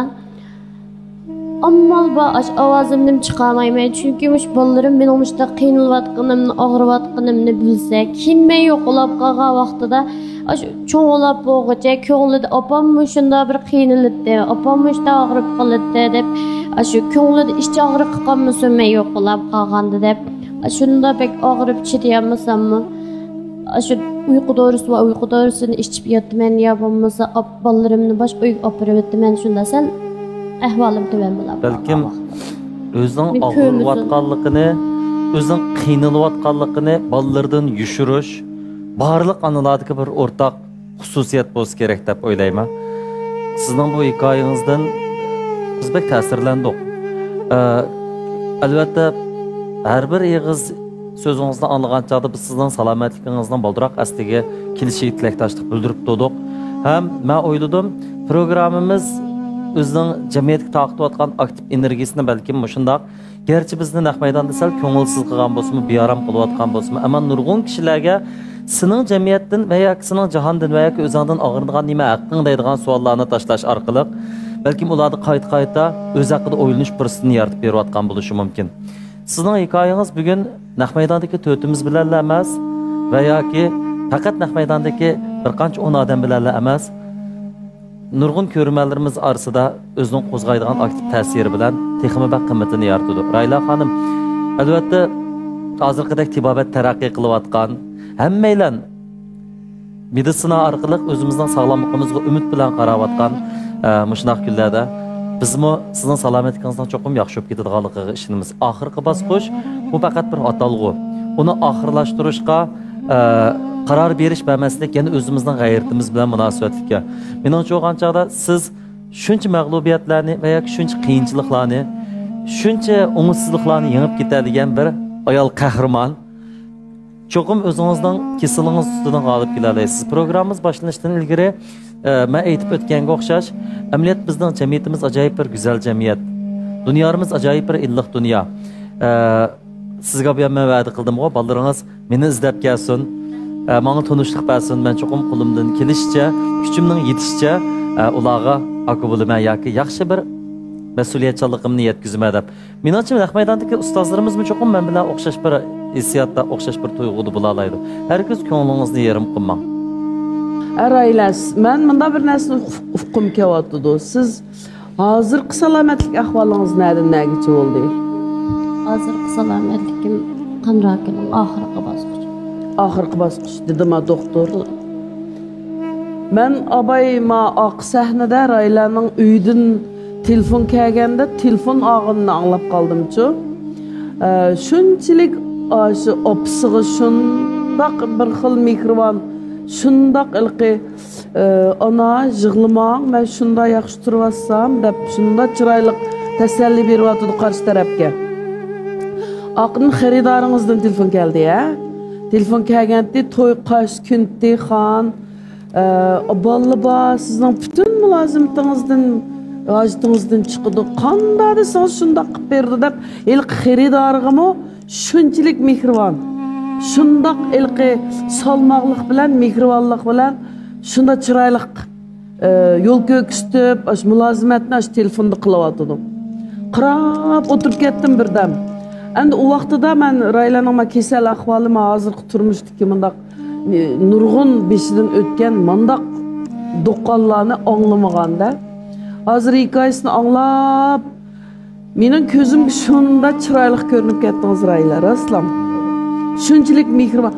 ئامال بار، ئاش ئاۋازىمنىمۇ چىقارمايمەن، چۈنكى مۇشۇ بالىلىرىم مېنىڭ مۇشۇنداق قىينىلىۋاتقىنىمنى، ئاغرىۋاتقىنىمنى بىلسە، كېيىن مەن يوقىلاپ قالغان ۋاقتىدا، ئاشۇ چوڭلاپ بولغۇچە كۆڭلىدە ئاپام مۇشۇنداق بىر قىينىلىدى، ئاپام مۇشۇنداق ئاغرىپ قالىدۇ دەپ، ئاشۇ كۆڭلىدە ئىچ ئاغرىقى قالمىسۇن مەن يوقىلاپ قالغاندا دەپ، شۇنداق بەك ئاغرىپ چىدىيالمىساممۇ، ئاشۇ ئۇيقۇ دورىسى بار، ئۇيقۇ دورىسىنى ئىچىپ ياتىمەن يا بولمىسا ئاپ-، بالىلىرىمنى باشقا ئۆيگە ئاپىرىۋېتىمەن، شۇنداق سەل ئەھۋالىم تۆۋەن بولاپ بەلكىم قالغان ۋاقىتتا. ئۆزىنىڭ مەن كۆرمىسۇن. ئاغرىۋاتقانلىقىنى، ئۆزىنىڭ قىينىلىۋاتقانلىقىنى بالىلىرىدىن يوشۇرۇش بارلىق ئانىلاردىكى بىر ئورتاق خۇسۇسىيەت بولسا كېرەك دەپ ئويلايمەن. سىزنىڭ بۇ ھېكايىڭىزدىن بىز بەك تەسىرلەندۇق. ئە، ئەلۋەتتە، ھەر بىر ئېغىز سۆزىڭىزنى ئاڭلىغان چاغدا بىز سىزنىڭ سالامەتلىكىڭىزنىڭ بالدۇرراق ئەسلىگە كېلىشىگە تىلەكداشلىق بىلدۈرۈپ تۇردۇق. ھەم مەن ئويلىدىم، پروگراممىمىز ئۆزىنىڭ جەمئىيەتكە تارقىتىۋاتقان ئاكتىپ ئېنېرگىيىسىنى بەلكىم مۇشۇنداق، گەرچە بىزنى نەق مەيداندا سەل كۆڭۈلسىز قىلغان بولسىمۇ، بىئارام قىلىۋاتقان بولسىمۇ، ئەمما نۇرغۇن كىشىلەرگە سېنىڭ جەمئىيەتتىن ۋە ياكى سېنىڭ جاھاندىن ۋە ياكى ئۆزۈڭدىن ئاغرىنىدىغان نېمە ھەققىڭ دەيدىغان سوئاللارنى تاشلاش ئارقىلىق، بەلكىم ئۇلاردا قايتا-قايتا ئۆز ھەققىدە ئويلىنىش پۇرسىتىنى يارىتىپ بېرىۋاتقان بولۇشى مۇمكىن. سىزنىڭ ھېكايىڭىز بۈگۈن نەق مەيداندىكى تۆتىمىز بىلەنلا ئەمەس ۋە ياكى پەقەت نەق مەيداندىكى بىر قانچە ئون ئادەم بىلەنلا ئەمەس، نۇرغۇن كۆرۈرمەنلىرىمىز ئارىسىدا ئۆزىنى قوزغايدىغان ئاكتىپ تەسىرى بىلەن تېخىمۇ بەك قىممىتىنى يارىتىدۇ. راھىلە خانىم، ئەلۋەتتە، ھازىرقىدەك تېبابەت تەرەققىي قىلىۋاتقان، ھەممەيلەن مېدىتسىنا ئارقىلىق ئۆزىمىزنىڭ ساغلاملىقىمىزغا ئۈمىد بىلەن قاراۋاتقان، ئە، مۇشۇنداق كۈنلەردە بىزمۇ سىزنىڭ سالامەتلىكىڭىزنىڭ چوقۇم ياخشى بولۇپ كېتىدىغانلىقىغا ئىشىنىمىز. ئاخىرقى باسقۇچ، بۇ پەقەت بىر ئاتالغۇ. ئۇنى ئاخىرلاشتۇرۇشقا، ئە، قارار بېرىش بەرمەسلىك يەنە ئۆزىمىزنىڭ غەيرىتىمىز بىلەن مۇناسىۋەتلىك. مېنىڭچە بولغان چاغدا سىز شۇنچە مەغلۇبىيەتلەرنى ۋە ياكى شۇنچە قىيىنچىلىقلارنى، شۇنچە ئوڭۇشسىزلىقلارنى يېڭىپ كېتەلىگەن بىر ئايال قەھرىمان. چوقۇم ئۆزىڭىزنىڭ كېسىلىڭىز ئۈستىدىن غالىب كېلەلەيسىز. پروگراممىمىز باشلىنىشتىن ئىلگىرى، ئە، مەن ئېيتىپ ئۆتكەنگە ئوخشاش، ئەمەلىيەت بىزنىڭ جەمئىيىتىمىز ئاجايىپ بىر گۈزەل جەمئىيەت. دۇنيارىمىز ئاجايىپ بىر ئىللىق دۇنيا. ئە، سىزگە بۇيان مەن ۋەدە قىلدىمغۇ، بالىلىرىڭىز مېنى ئىزدەپ كەلسۇن، ئە، ماڭا تونۇشلۇق بەرسۇن. مەن چوقۇم قولۇمدىن كېلىشىچە، كۈچۈمنىڭ يېتىشىچە، ئە، ئۇلارغا ئاكا بولىمەن ياكى ياخشى بىر مەسئۇلىيەتچانلىقىمنى يەتكۈزىمەن دەپ. مېنىڭچە، نەق مەيداندىكى ئۇستازلىرىمىزمۇ چوقۇم مەن بىلەن ئوخشاش بىر ھېسسىياتتا، ئوخشاش بىر تۇيغۇدا بولالايدۇ. ھەرگىز كۆڭلىڭىزنى يېرىم قىلماڭ. ئە، راھىلە، مەن مۇنداق بىر نەرسىنى ئۇق-، ئۇققۇم كېلىۋاتىدۇ. سىز ھازىرقى سالامەتلىك ئەھۋالىڭىز نەدىن نەگىچە بولدى؟ ھازىرقى سالامەتلىكىم قان راكىنىڭ ئاخىرقى باسقۇچى. ئاخىرقى باسقۇچ، دېدىما دوختۇر. مەن ئاباي ما ئاق سەھنىدە راھىلەنىڭ ئۆيىدىن تېلېفون كەلگەندە، تېلېفون ئالغىنىنى ئاڭلاپ قالدىمچۇ. ئە، شۇنچىلىك، ئاشۇ ئاپىسىغا شۇنداق بىر خىل مېھرىبان، شۇنداق ھېلىقى، ئە، «ئانا، يىغلىماڭ، مەن شۇنداق ياخشى تۇرۇۋاتسام» دەپ، شۇنداق چىرايلىق تەسەللى بېرىۋاتىدۇ قارشى تەرەپكە. ئاقىدىن خېرىدارىڭىزدىن تېلېفون كەلدى، ھە؟ تېلېفون كەلگەنتى، توي قايسى كۈنتى، خان؟ ئە، بالىلار بار، سىزنىڭ پۈتۈن مۇلازىمىتىڭىزدىن، ھاجىتىڭىزدىن چىقىدۇ. قانداق دېسىڭىز شۇنداق قىلىپ بېرىدۇ دەپ، ھېلىقى خېرىدارىغىمۇ شۇنچىلىك مېھرىبان. شۇنداق ھېلىقى سالماقلىق بىلەن، مېھرىبانلىق بىلەن شۇنداق چىرايلىق، ئە، يول كۆرسىتىپ، ئاشۇ مۇلازىمەتنى ئاشۇ تېلېفوندا قىلىۋاتىدۇ. قاراپ ئولتۇرۇپ كەتتىم بىردەم. ئەمدى ئۇ ۋاقتىدا مەن راھىلەنىڭ ما كېسەل ئەھۋالى، ما ھازىرقى تۇرمۇشتىكى مۇنداق نۇرغۇن بېشىدىن ئۆتكەن مانداق دۇقانلارنى ئاڭلىمىغاندا، ھازىر ھېكايىسىنى ئاڭلاپ، مېنىڭ كۆزۈمگە شۇنداق چىرايلىق كۆرۈنۈپ كەتتىڭىز، راھىلە، راستلا. شۇنچىلىك مېھرىبان.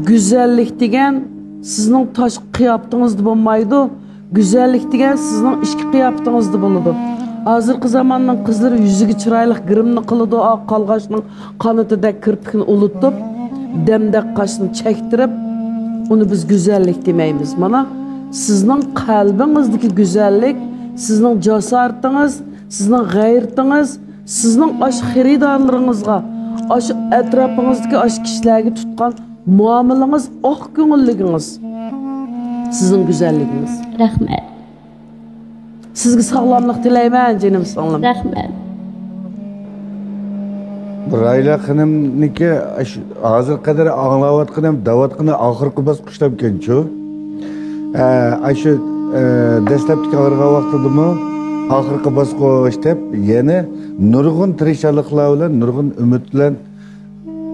گۈزەللىك دېگەن سىزنىڭ تاشقى قىياپىتىڭىزدە بولمايدۇ. گۈزەللىك دېگەن سىزنىڭ ئىچكى قىياپىتىڭىزدە بولىدۇ. ھازىرقى زاماننىڭ قىزلىرى يۈزىگە چىرايلىق گىرىمنى قىلىدۇ، ئاق قالغاچنىڭ قانىتىدەك كىرپىكىنى ئۇلىتىپ، دەمدەك قاشنى چەكتۈرۈپ، ئۇنى بىز گۈزەللىك دېمەيمىز. مانا، سىزنىڭ قەلبىڭىزدىكى گۈزەللىك، سىزنىڭ جاسارىتىڭىز، سىزنىڭ غەيرىتىڭىز، سىزنىڭ ئاشۇ خېرىدارلىرىڭىزغا، ئاشۇ ئەتراپىڭىزدىكى ئاشۇ كىشىلەرگە تۇتقان مۇئامىلىڭىز، ئاق كۆڭۈللۈكىڭىز سىزنىڭ گۈزەللىكىڭىز. رەھمەت. سىزگە ساغلاملىق تىلەيمەن، جېنىم سىڭلىم. رەھمەت. راھىلە خېنىمنىڭكى ئاشۇ ھازىرغا قەدەر ئاڭلاۋاتقىنىم، دەۋاتقىنى ئاخىرقى باسقۇچلامكەنچۇ؟ ئە، ئاشۇ، ئە، دەسلەپتىكى ئاغرىغان ۋاقتىدىمۇ ئاخىرقى باسقۇچ دەپ يەنە نۇرغۇن تىرىشچانلىقلار بىلەن، نۇرغۇن ئۈمىد بىلەن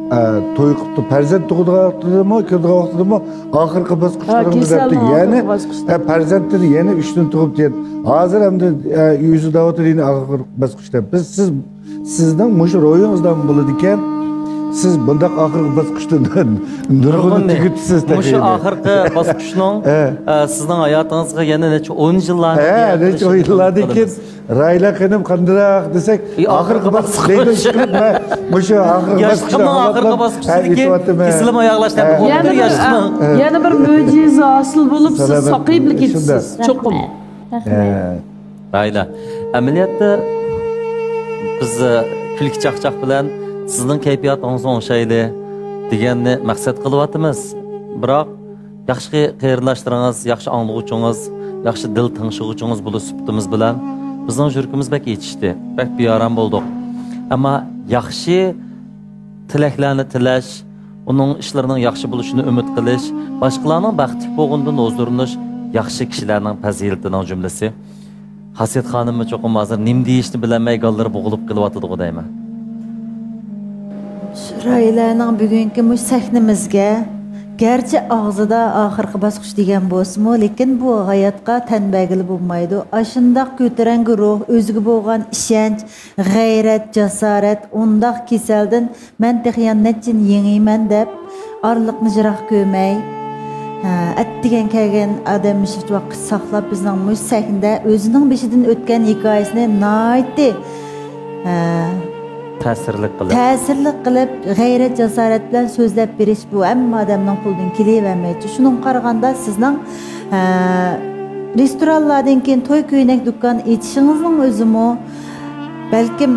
ئە، توي قىپتۇ. پەرزەنت تۇغىدىغان ۋاقتىدىمۇ، كۆرىدىغان ۋاقتىدىمۇ، ئاخىرقى باسقۇچلىرىمىز دەپتۇ. يەنە، ئە، پەرزەنتتىن يەنە ئۈچتىن تۇغۇپ دېگەن. ھازىر ئەمدى، ئە، يۈزى دەۋاتىدۇ، يەنە ئاخىرقى باسقۇچ دەپ. بىز، سىز، سىزنىڭ مۇشۇ روھىڭىزدان بولىدىكەن. سىز بۇنداق ئاخىرقى باسقۇچتا نۇرغۇننى تۈگىتىسىز. مۇشۇ ئاخىرقى باسقۇچنىڭ، ئە، سىزنىڭ ھاياتىڭىزغا يەنە نەچچە ئون يىللارنى، ھە، نەچچە ئون يىللاردىن كېيىن راھىلە خېنىم قانداق دېسەك، ئاخىرقى باسقۇچ دەيدۇ، ئىشقىلىپ، مەن مۇشۇ ئاخىرقى باسقۇچنىڭ ئاخىرقى باسقۇچىدىن كېيىن كېسىلىم ئاياغلاشتى. يەنە بىر، يەنە بىر مۆجىزە ھاسىل بولۇپ، سىز ساقىيىپ كېتىسىز. چوقۇم. رەھمەت. راھىلە، ئەمەلىيەتتە بىز، ئە، كۈلكە چاقچاق بىلەن سىزنىڭ كەيپىياتىڭىزنى ئوڭشايلى دېگەننى مەقسەت قىلىۋاتىمىز. بىراق، ياخشى قېرىنداشلىرىڭىز، ياخشى ئاڭلىغۇچىڭىز، ياخشى دىل تىڭشىغۇچىڭىز بولۇش سۈپىتىمىز بىلەن بىزنىڭ يۈرىكىمىز بەك ئېچىشتى، بەك بىئارام بولدۇق. ئەمما ياخشى تىلەكلەرنى تىلەش، ئۇنىڭ ئىشلىرىنىڭ ياخشى بولۇشىنى ئۈمىد قىلىش، باشقىلارنىڭ بەختلىك بولغىنىدىن ھۇزۇرلىنىش ياخشى كىشىلەرنىڭ پەزىلىتىنىڭ جۈملىسى. خاسىيەت خانىممۇ چوقۇم ھازىر نېمە دېيىشنى بىلەلمەي، گاللىرى بوغۇلۇپ قېلىۋاتىدىغۇ دەيمەن. شۇ راھىلەنىڭ بۈگۈنكى مۇشۇ سەھنىمىزگە، گەرچە ئاغزىدا ئاخىرقى باسقۇچ دېگەن بولسىمۇ، لېكىن بۇ ھاياتقا تەن بەرگىلى بولمايدۇ. ئاشۇنداق كۆتۈرەڭگۈ روھ، ئۆزىگە بولغان ئىشەنچ، غەيرەت، جاسارەت، ئۇنداق كېسەلدىن مەن تېخى يەنە نەچچىنى يېڭىمەن دەپ، ئارىلىقنى يىراق كۆرمەي، ھە، ئەتىگەن كەلگەن ئادەم مۇشۇ ۋاقىت ساقلاپ، بىزنىڭ مۇشۇ سەھنىدە ئۆزىنىڭ بېشىدىن ئۆتكەن ھېكايىسىنى ناھايىتى، ھە، تەسىرلىك قىلىپ، تەسىرلىك قىلىپ، غەيرەت-جاسارەت بىلەن سۆزلەپ بېرىش، بۇ ھەممە ئادەمنىڭ قولىدىن كېلىۋەرمەيدۇ. شۇنىڭغا قارىغاندا، سىزنىڭ، ھە، رېستورانلاردىن كېيىن توي كۆينەك دۇكان ئېچىشىڭىزنىڭ ئۆزىمۇ، بەلكىم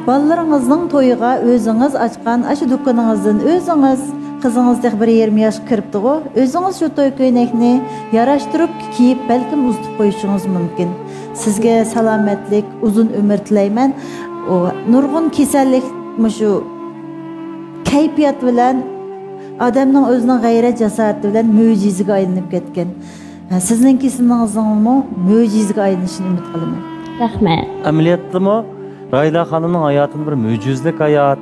بالىلىرىڭىزنىڭ تويىغا ئۆزىڭىز ئاچقان ئاشۇ دۇكىنىڭىزدىن ئۆزىڭىز، قىزىڭىز تېخى بىر يېرىم ياشقا كىرىپتىغۇ، ئۆزىڭىز شۇ توي كۆينەكنى ياراشتۇرۇپ كىيىپ، بەلكىم ئۇزىتىپ قويۇشىڭىز مۇمكىن. سىزگە سالامەتلىك، ئۇزۇن ئۆمۈر تىلەيمەن. ئۇ نۇرغۇن كېسەللىك مۇشۇ كەيپىيات بىلەن ئادەمنىڭ ئۆزىنىڭ غەيرەت-جاسارىتى بىلەن مۆجىزىگە ئايلىنىپ كەتكەن. ھە، سىزنىڭ كېسىلىڭىزنىڭمۇ مۆجىزىگە ئايلىنىشىنى ئۈمىد قىلىمەن. رەھمەت. ئەمەلىيەتتىمۇ راھىلە خانىمنىڭ ھاياتىنى بىر مۆجىزىلىك ھايات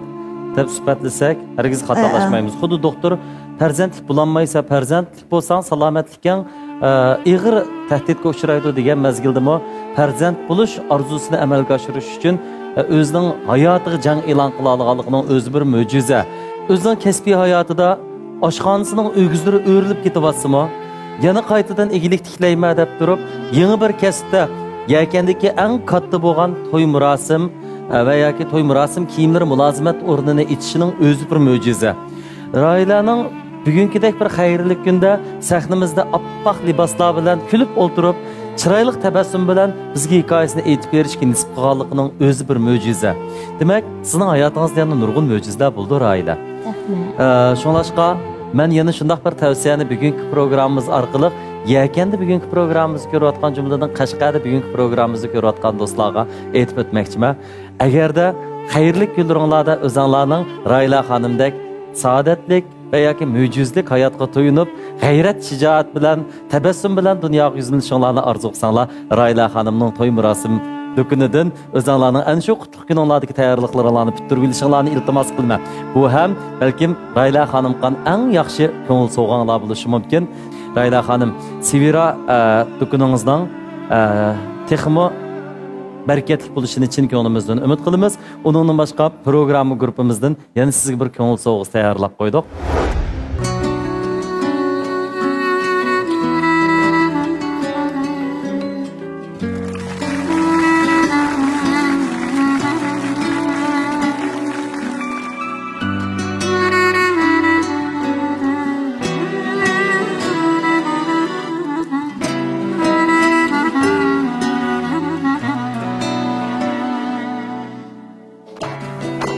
دەپ سۈپەتلىسەك، ھەرگىز خاتالاشمايمىز. ئە، ئە. خۇددى دوختۇر پەرزەنتلىك بولالمايسا، پەرزەنتلىك بولساڭ سالامەتلىكىڭ، ئە، ئېغىر تەھدىتكە ئۇچرايدۇ دېگەن مەزگىلدىمۇ پەرزەنت بولۇش ئارزۇسىنى ئەمەلگە ئاشۇرۇش ئۈچۈن، ئە، ئۆزىنىڭ ھاياتىغا جەڭ ئېلان قىلالىغانلىقىنىڭ ئۆزى بىر مۆجىزە. ئۆزىنىڭ كەسپىي ھاياتىدا ئاشخانىسىنىڭ ئۆگزىلىرى ئۆرۈلۈپ كېتىۋاتسىمۇ، يەنە قايتىدىن ئىگىلىك تىكلەيمەن دەپ تۇرۇپ، يېڭى بىر كەسىپتە يەكەندىكى ئەڭ كاتتا بولغان توي مۇراسىم، ئە، ۋە ياكى توي مۇراسىم كىيىملىرى مۇلازىمەت ئورنىنى ئېچىشىنىڭ ئۆزى بىر مۆجىزە. راھىلەنىڭ بۈگۈنكىدەك بىر خەيرلىك كۈندە سەھنىمىزدە ئاپئاق لىباسلار بىلەن كۈلۈپ ئولتۇرۇپ، چىرايلىق تەبەسسۇم بىلەن بىزگە ھېكايىسىنى ئېيتىپ بېرىشكە نېسىپ قىلغانلىقىنىڭ ئۆزى بىر مۆجىزە. دېمەك، سىزنىڭ ھاياتىڭىزدا يەنە نۇرغۇن مۆجىزىلەر بولىدۇ، راھىلە. رەھمەت. ئە، شۇڭلاشقا، مەن يەنە شۇنداق بىر تەۋسىيەنى بۈگۈنكى پروگراممىمىز ئارقىلىق يەكەندە بۈگۈنكى پروگراممىمىزنى كۆرۈۋاتقان، جۈملىدىن قەشقەردە بۈگۈنكى پروگراممىمىزنى كۆرۈۋاتقان دوستلارغا ئېيتىپ ئۆتمەكچىمەن. ئەگەردە خەيرلىك كۈنلىرىڭلاردا ئۆزەڭلارنىڭ راھىلە خانىمدەك سائادەتلىك ۋە ياكى مۆجىزىلىك ھاياتقا تويۇنۇپ، غەيرەت، شىجائەت بىلەن، تەبەسسۇم بىلەن دۇنياغا يۈزلىنىشىڭلارنى ئارزۇ قىلساڭلار، راھىلە خانىمنىڭ توي مۇراسىم دۇكىنىدىن ئۆزەڭلارنىڭ ئەنە شۇ قۇتلۇق كۈنۈڭلاردىكى تەييارلىقلىرىڭلارنى پۈتتۈرۈۋېلىشىڭلارنى ئىلتىماس قىلىمەن. بۇ ھەم بەلكىم راھىلە خانىمغا ئەڭ ياخشى كۆڭۈل سوۋغاڭلار بولۇشى مۇمكىن. راھىلە خانىم، سېۋېرا، ئە، دۇكىنىڭىزنىڭ، ئە، تېخىمۇ بەرىكەتلىك بولۇشىنى چىن كۆڭلىمىزدىن ئۈمىد قىلىمىز. ئۇنىڭدىن باشقا، پروگرامما گۇرۇپپىمىزدىن يەنە سىزگە بىر كۆڭۈل سوۋغىسى تەييارلاپ قويدۇق.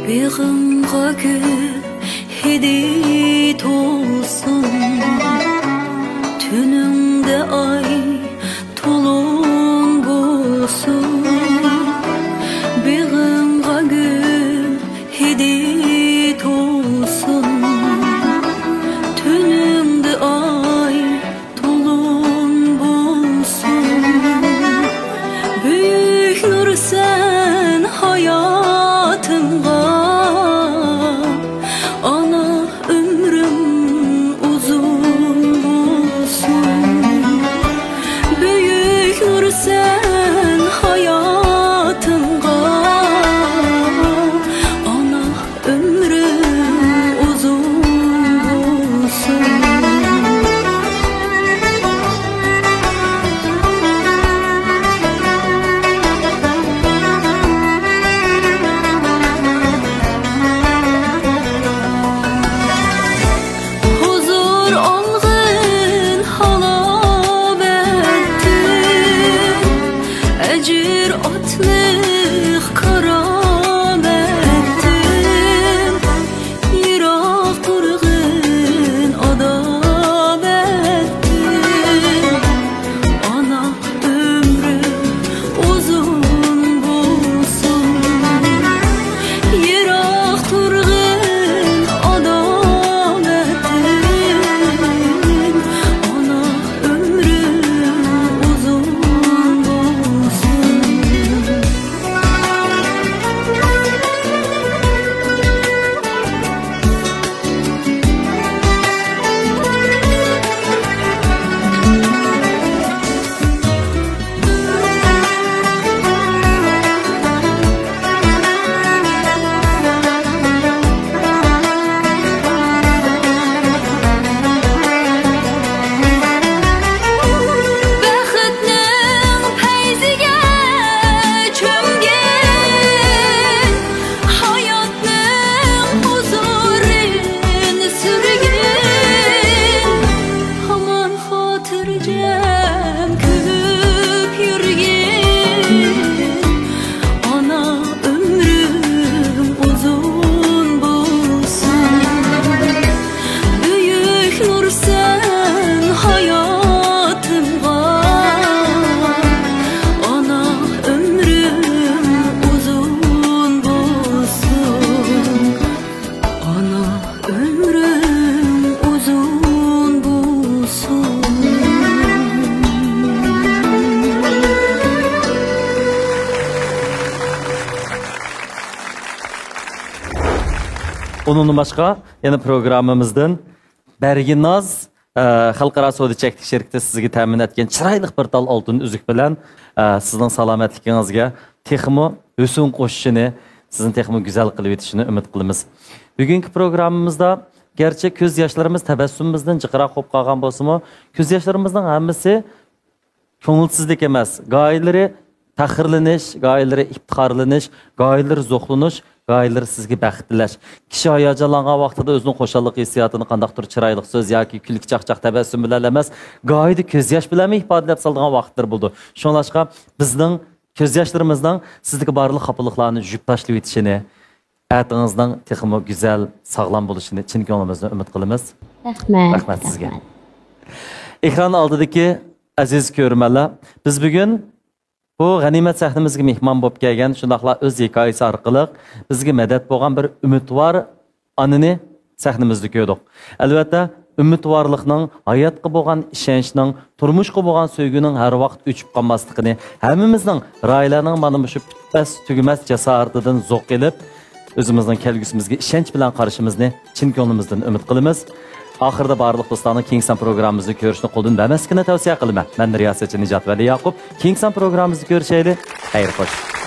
بېغىڭغا گۈل ھىدى تولسۇن، تۈنۈڭدە ئاي تولۇن بولسۇن. بېغىڭغا گۈل ھىدى تولسۇن، تۈنۈڭدە ئاي تولۇن بولسۇن، بۈيۈك نۇرسەن ھاياتىمغا، ئانا ئۆمرۈم ئۇزۇن بولسۇن. ھاياتىمغا ئانا ئۆمرۈڭ ئۇزۇن بولسۇن، ئانا ئۆمرۈڭ ئۇزۇن بولسۇن. ئۇنىڭدىن باشقا يەنە پروگراممىمىزدىن بەرگىناز، ئە، خەلقئارا سودا چەكلىك شىركىتى سىزگە تەمىن ئەتكەن چىرايلىق بىر تال ئالتۇن ئۈزۈك بىلەن، ئە، سىزنىڭ سالامەتلىكىڭىزگە تېخىمۇ ھۆسن قوشۇشىنى، سىزنى تېخىمۇ گۈزەل قىلىۋېتىشىنى ئۈمىد قىلىمىز. بۈگۈنكى پروگراممىمىزدا گەرچە كۆز ياشلىرىمىز تەبەسسۇمىمىزدىن جىقراق بولۇپ قالغان بولسىمۇ، كۆز ياشلىرىمىزنىڭ ھەممىسى كۆڭۈلسىزلىك ئەمەس، گاھىلىرى پەخىرلىنىش، گاھىلىرى ئىپتىخارلىنىش، گاھىلىرى زوقلىنىش، گاھىلىرى سىزگە بەخت تىلەش. كىشى ھاياجانلانغان ۋاقتىدا ئۆزىنىڭ خۇشاللىق ھېسسىياتىنى قانداقتۇر چىرايلىق سۆز ياكى كۈلكە چاقچاق تەبەسسۇم بىلەن ئەمەس، گاھىدا كۆز ياش بىلەنمۇ ئىپادىلەپ سالىدىغان ۋاقىتلىرى بولىدۇ. شۇڭلاشقا بىزنىڭ كۆز ياشلىرىمىزنىڭ سىزدىكى بارلىق خاپىلىقلارنى يۇيۇپ تاشلىۋېتىشىنى، ئەتىڭىزنىڭ تېخىمۇ گۈزەل، ساغلام بولۇشىنى چىن كۆڭلىمىزدىن ئۈمىد قىلىمىز. رەھمەت. رەھمەت سىزگە. ئېكران ئالدىدىكى ئەزىز كۆرۈرمەنلەر، بىز بۈگۈن بۇ غەنىيمەت سەھنىمىزگە مېھمان بولۇپ كەلگەن، شۇنداقلا ئۆز ھېكايىسى ئارقىلىق بىزگە مەدەت بولغان بىر ئۈمىدۋار ئانىنى سەھنىمىزدە كۆردۇق. ئەلۋەتتە، ئۈمىدۋارلىقنىڭ، ھاياتقا بولغان ئىشەنچنىڭ، تۇرمۇشقا بولغان سۆيگۈنىڭ ھەر ۋاقىت ئۆچۈپ قالماسلىقىنى، ھەممىمىزنىڭ راھىلەنىڭ مانا مۇشۇ پۈتمەس تۈگىمەس جاسارىتىدىن زوق ئېلىپ، ئۆزىمىزنىڭ كەلگۈسىمىزگە ئىشەنچ بىلەن قارىشىمىزنى چىن كۆڭلىمىزدىن ئۈمىد قىلىمىز. ئاخىرىدا بارلىق دوستلارنىڭ كېيىنكى سان پروگراممىمىزنى كۆرۈشنى قولدىن بەرمەسلىكىنى تەۋسىيە قىلىمەن. مەن رىياسەتچى نىجات ۋەلى ياقۇپ. كېيىنكى سان پروگراممىمىزدا كۆرۈشەيلى. خەير خوش.